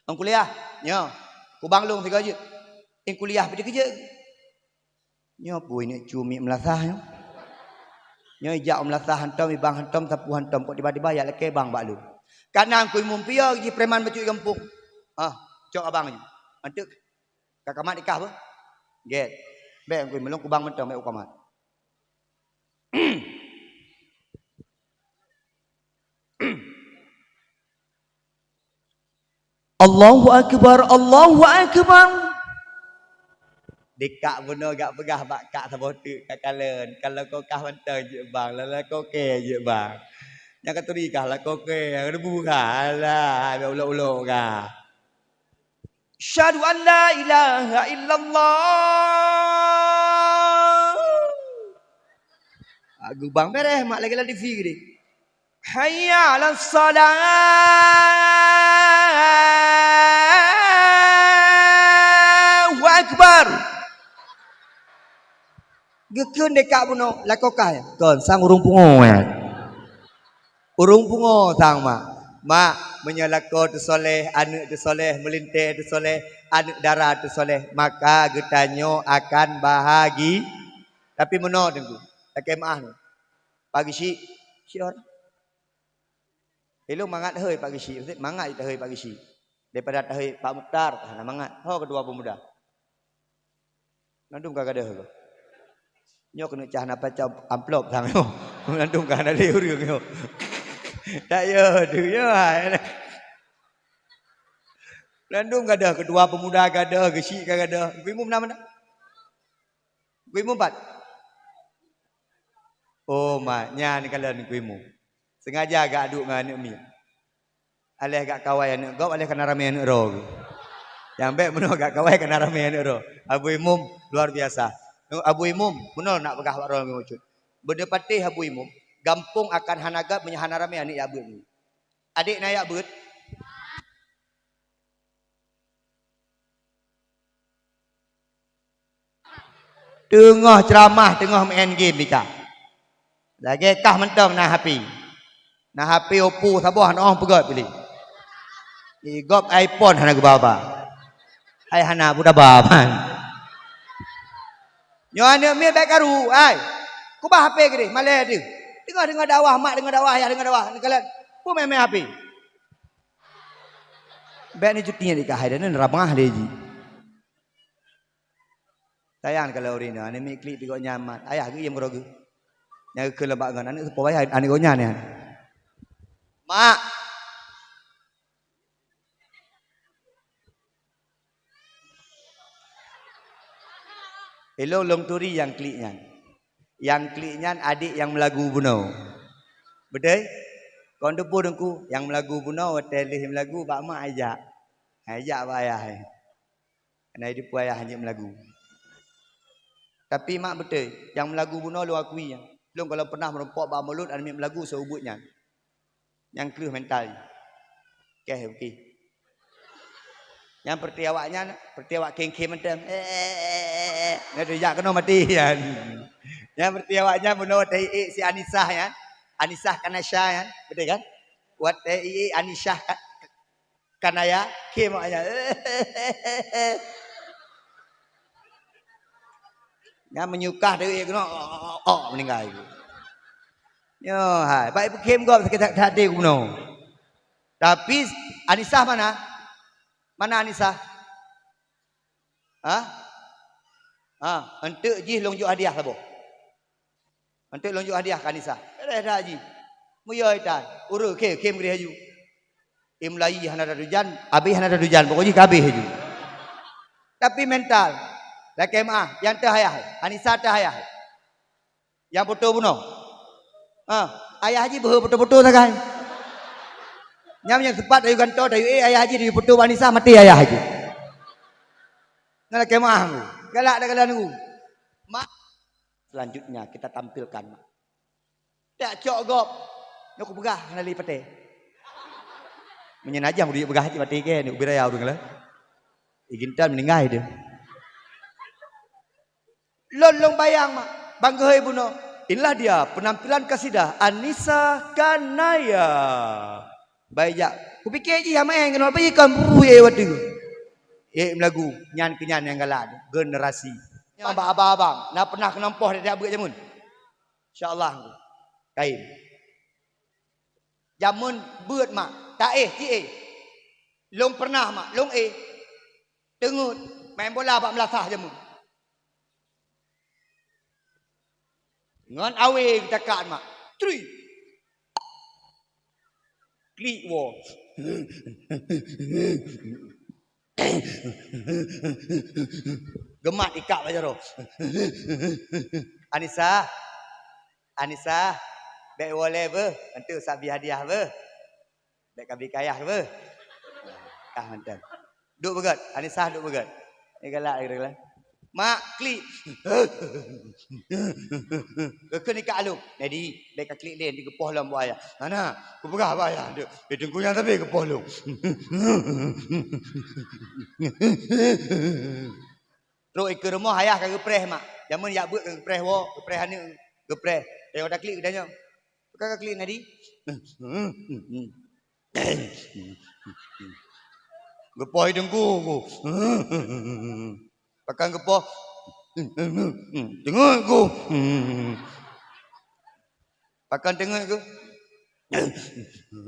"Ôn kuliah, nyoe, kubang lôn sigoe jeuet." "Ôn kuliah pih dikeujeuet." Nyoe peue ineuk cu miet meulasah nyoe. Nyoe ijak u meulasah hantom, ibang hantom, sapeue hantom, kok tiba-tiba jak lakèe bang bak lôn. Ka na Teungku Imum piôh jih preman bacut gampông. Ah, cok abang nyoe. Anteuk ka kamat nikah beuh. Gèt. Bèk Teungku Imum, lôn kubang mantong, bèk u kamat. Allahu Akbar, Allahu Akbar. Dikak bunoe gak peugah bak kak saboh teuk ka kalon, kalau kau kah mantong jeuet bang, lala kau kèe jeuet bang. Nyang ka turi kah lakoe kèe, rebu kah, alah, bèk ulok-ulok kah. Asyhadu an la ilaha illallah. Ah, geubang bèrèh, mak lagèe lam T V geude. Hayya 'alas shalah. Allahu Akbar. Geukheun deh kak bunoe, lakoe kah, "Kon, sang ureueng pungo, ya." Ureueng pungo sang, mak. Mak, meunyoe lakoe teusoleh, aneuk teusoleh, meulintèe teusoleh, aneuk dara teusoleh, maka geutanyoe akan bahagi-, tapi meunoe Teungku, lakèe meu'ah nyoe. Pak Geuchik, sior. Ilôn mangat tahôi Pak Geuchik, mangat tahôi Pak Geuchik. Daripada tahôi Pak Mukhtar, hana mangat. Ho ketua pemuda. Mandum ka gadôh keuh. Nyoe keuneuk cah na paca amplop sang nyoe. Mandum ka hana lé ureueng nyoe. Tak yo, tu yo hai. Mandum gadôh, ketua pemuda gadôh, geuchik ka gadôh. Geuimum na meunan? Geuimum pat? Oh, ma, nyan kalon geuimum. Sengaja gak aduk ngon aneuk miet. Aléh gak kawai aneuk gob, aléh kana ramé aneuk droe. Nyang bèk meunoe gak kawai kana ramé aneuk droe. Abu Imum luar biasa. Abu Imum, meunoe nak peugah bak droe ngon ucut. Beuneupatéh Abu Imum, gampông akan hana gèt meunyoe hana ramé aneuk jak beuet. Adék na jak beuet? Teungoh ceuramah, teungoh meu'en game ika. Lagèe kah mantong na H P. Na H P Oppo saboh, hana 'oh peugöt piléh. Di gob iPhone hana geuba-ba. Hai hana peue taba ban. Nyoe aneuk miet bèk karu, ai. Kubah H P keudéh, malèe deuh. Teungoh deungö dakwah, mak deungö dakwah, ayah deungö dakwah, neukalon. Peue meu'en-meu'en H P. Bèk neucuti nyan dikah hai dah, neuramah lé jih. Sayang kalau ureueng inong, aneuk miet klik di gobnyan mat. Ayah geuiem keudroe geuh. Nyang geukheun lom bak ngon aneuk seupôt ayah, aneuk gobnyan nyan. Mak! Ilôn lôn turi nyang klik nyan. Nyang klik nyan adék nyang meulagu bunoe. Beutôi? Kon teupeue Teungku, nyang meulagu bunoe watèe lheuh meulagu bak mak ijak. Hai jak bak ayah hai. Hana jiteupeue ayah jeuet meulagu. Tapi mak beutôi, nyang meulagu bunoe lôn akui nyan. Lôn gohlom peunah meurumpok bak mulod aneuk miet meulagu seuubeut nyan. Nyang kreueh mental. Kèe, oke. Nyang peureuté awak nyan, peureuté awak khém-khém mantong. Eh, eh, eh, eh, eh. Nyan tu jak keunoe maté nyan. Nyan berarti awak nyan bunoe watèe iék si Anisah nyan. Anisah Kanasha nyan, beutôi kan? Watèe iék Anisah ka-, Kanaya, khém awak nyan. Nyan meunyoe kah teuiék keunoe, oh, oh, oh, oh, meuninggai. Nyoe hai, bak ipeukhém gob sakét that-, that até keunoe. Tapi Anisah mana? Mana Anisah? Ha? Ha, eunteuk jih lôn jok hadiah saboh. Eunteuk lôn jok hadiah keu Anisah. Beureh that jih. Meuyai tan. Ureueng khém, khém keudeh laju. Imlayi hana tatujan, abéh hana tatujan, pokok jih ka abéh laju. Tapi mental. Lakèe meu'ah, nyang teuh ayah, Anisah teuh ayah. Nyang foto bunoe. Ha, ayah jih beuhe foto-foto sagai. Nyang, nyang sempat tayue gantoe, tayue ék ayah jih, tayue foto bak Anisah, maté ayah jih. Nyan lakèe meu'ah ngu. Galak dak galak ngu. Mak. Selanjutnya kita tampilkan, Mak. Tak cok gob. Nyoe kupeugah hana lé patéh. Meunyoe najah udah peugah cit patéh ke, ni ubé raya ureueng lah. Igintan meuninggai deh. Lôn, lôn bayang, Mak. Bang geuhôi bunoe. Inilah dia penampilan kasidah Anisa Kanaya. Baik jak. Kupike jih amae keunoe apa jih kan buruh ye watèe. Eh, meulagu. Nyan keu nyan nyang galak. Generasi. Nyang bak abang-abang. Na pernah keunoe poh dak beuet jameun? Insya Allah. Kain. Jameun beuet, Mak. Tak éh, ci éh. Lôn pernah, Mak. Lôn éh. Teungeut. Main bola bak meulasah jameun. Ngon awé geutakat, Mak. Trui. Klik woe. Geumat ikak bak jaroe. Anisa. Anisa. Bèk woe lé beuh. Eunteuk sabé hadiah beuh. Bèk ka bri keu ayah beuh. Kah mantong. Duek beugèt. Anisa duek beugèt. Ni galak lagi, galak. Mak, klik. Geukheun ikak lom. Jadi, bèk ka klik lé, di geupoh lom buet ayah. Hana, kupeugah bak ayah. Dek, eh, teungku nyan tapi geupoh lom. Trok ikeue rumoh ayah ka geupreh, Mak. Jameun jak beuet ka geupreh woe, geupreh aneuk, geupreh. Tengok dak klik geutanyoe. Bukan ka klik tadi. Geupoh teungku ku. Pakon geupoh. Teungeut ku. Pakon teungeut ku.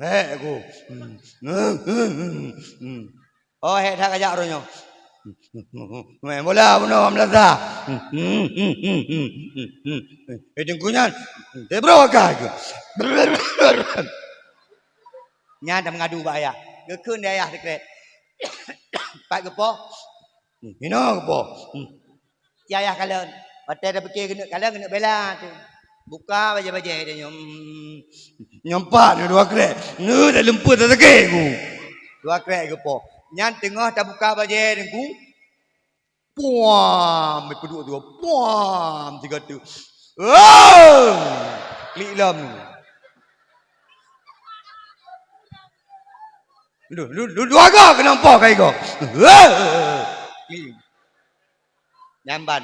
Hék ku. Oh, hék that kajak uroe nyoe. Main bola bunoe meulasa. Eh, teungku nyan. Tebro ka. Nyan dah mengadu bak ayah. Geukheun di ayah sikrek. Pat geupoh. Hinoe geupoh. Ci ayah kalon. Watèe tapike keuneuk kalon, keuneuk bela tu. Buka bajèe-bajèe dia nyoe. Hmm. Nyoe pat nyoe dua krek. Nyoe dak lumpur dak sakét ku. Dua krek geupoh. Nyan teungoh tabuka bajèe teungku. Puam, peuduek dua. Puam, tiga tu. Oh! Klik lom. Lu, lu, lu, dua go keunoe poh kai go. Klik. Nyamban.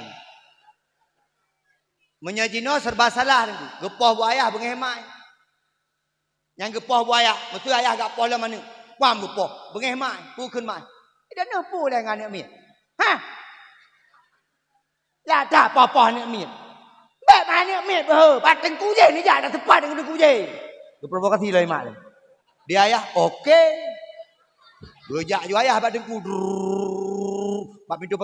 Meunyoe jinoe serba salah teungku. Geupoh buet ayah beungéh mak. Nyang geupoh buet ayah, meuseu ayah gak poh lom aneuk. Pam geupoh, beungéh mak, peue kheun mak. Ida neuh peue lé ngon aneuk miet. Hah? Lada poh-poh aneuk miet. Bèk bak aneuk miet beuhe, bak teungku jéh neujak dak teupat deungon teungku jéh. Geuprovokasi lé mak lé. Di ayah, oke. Beujak ju ayah bak teungku. Drrrr. Bak pintoe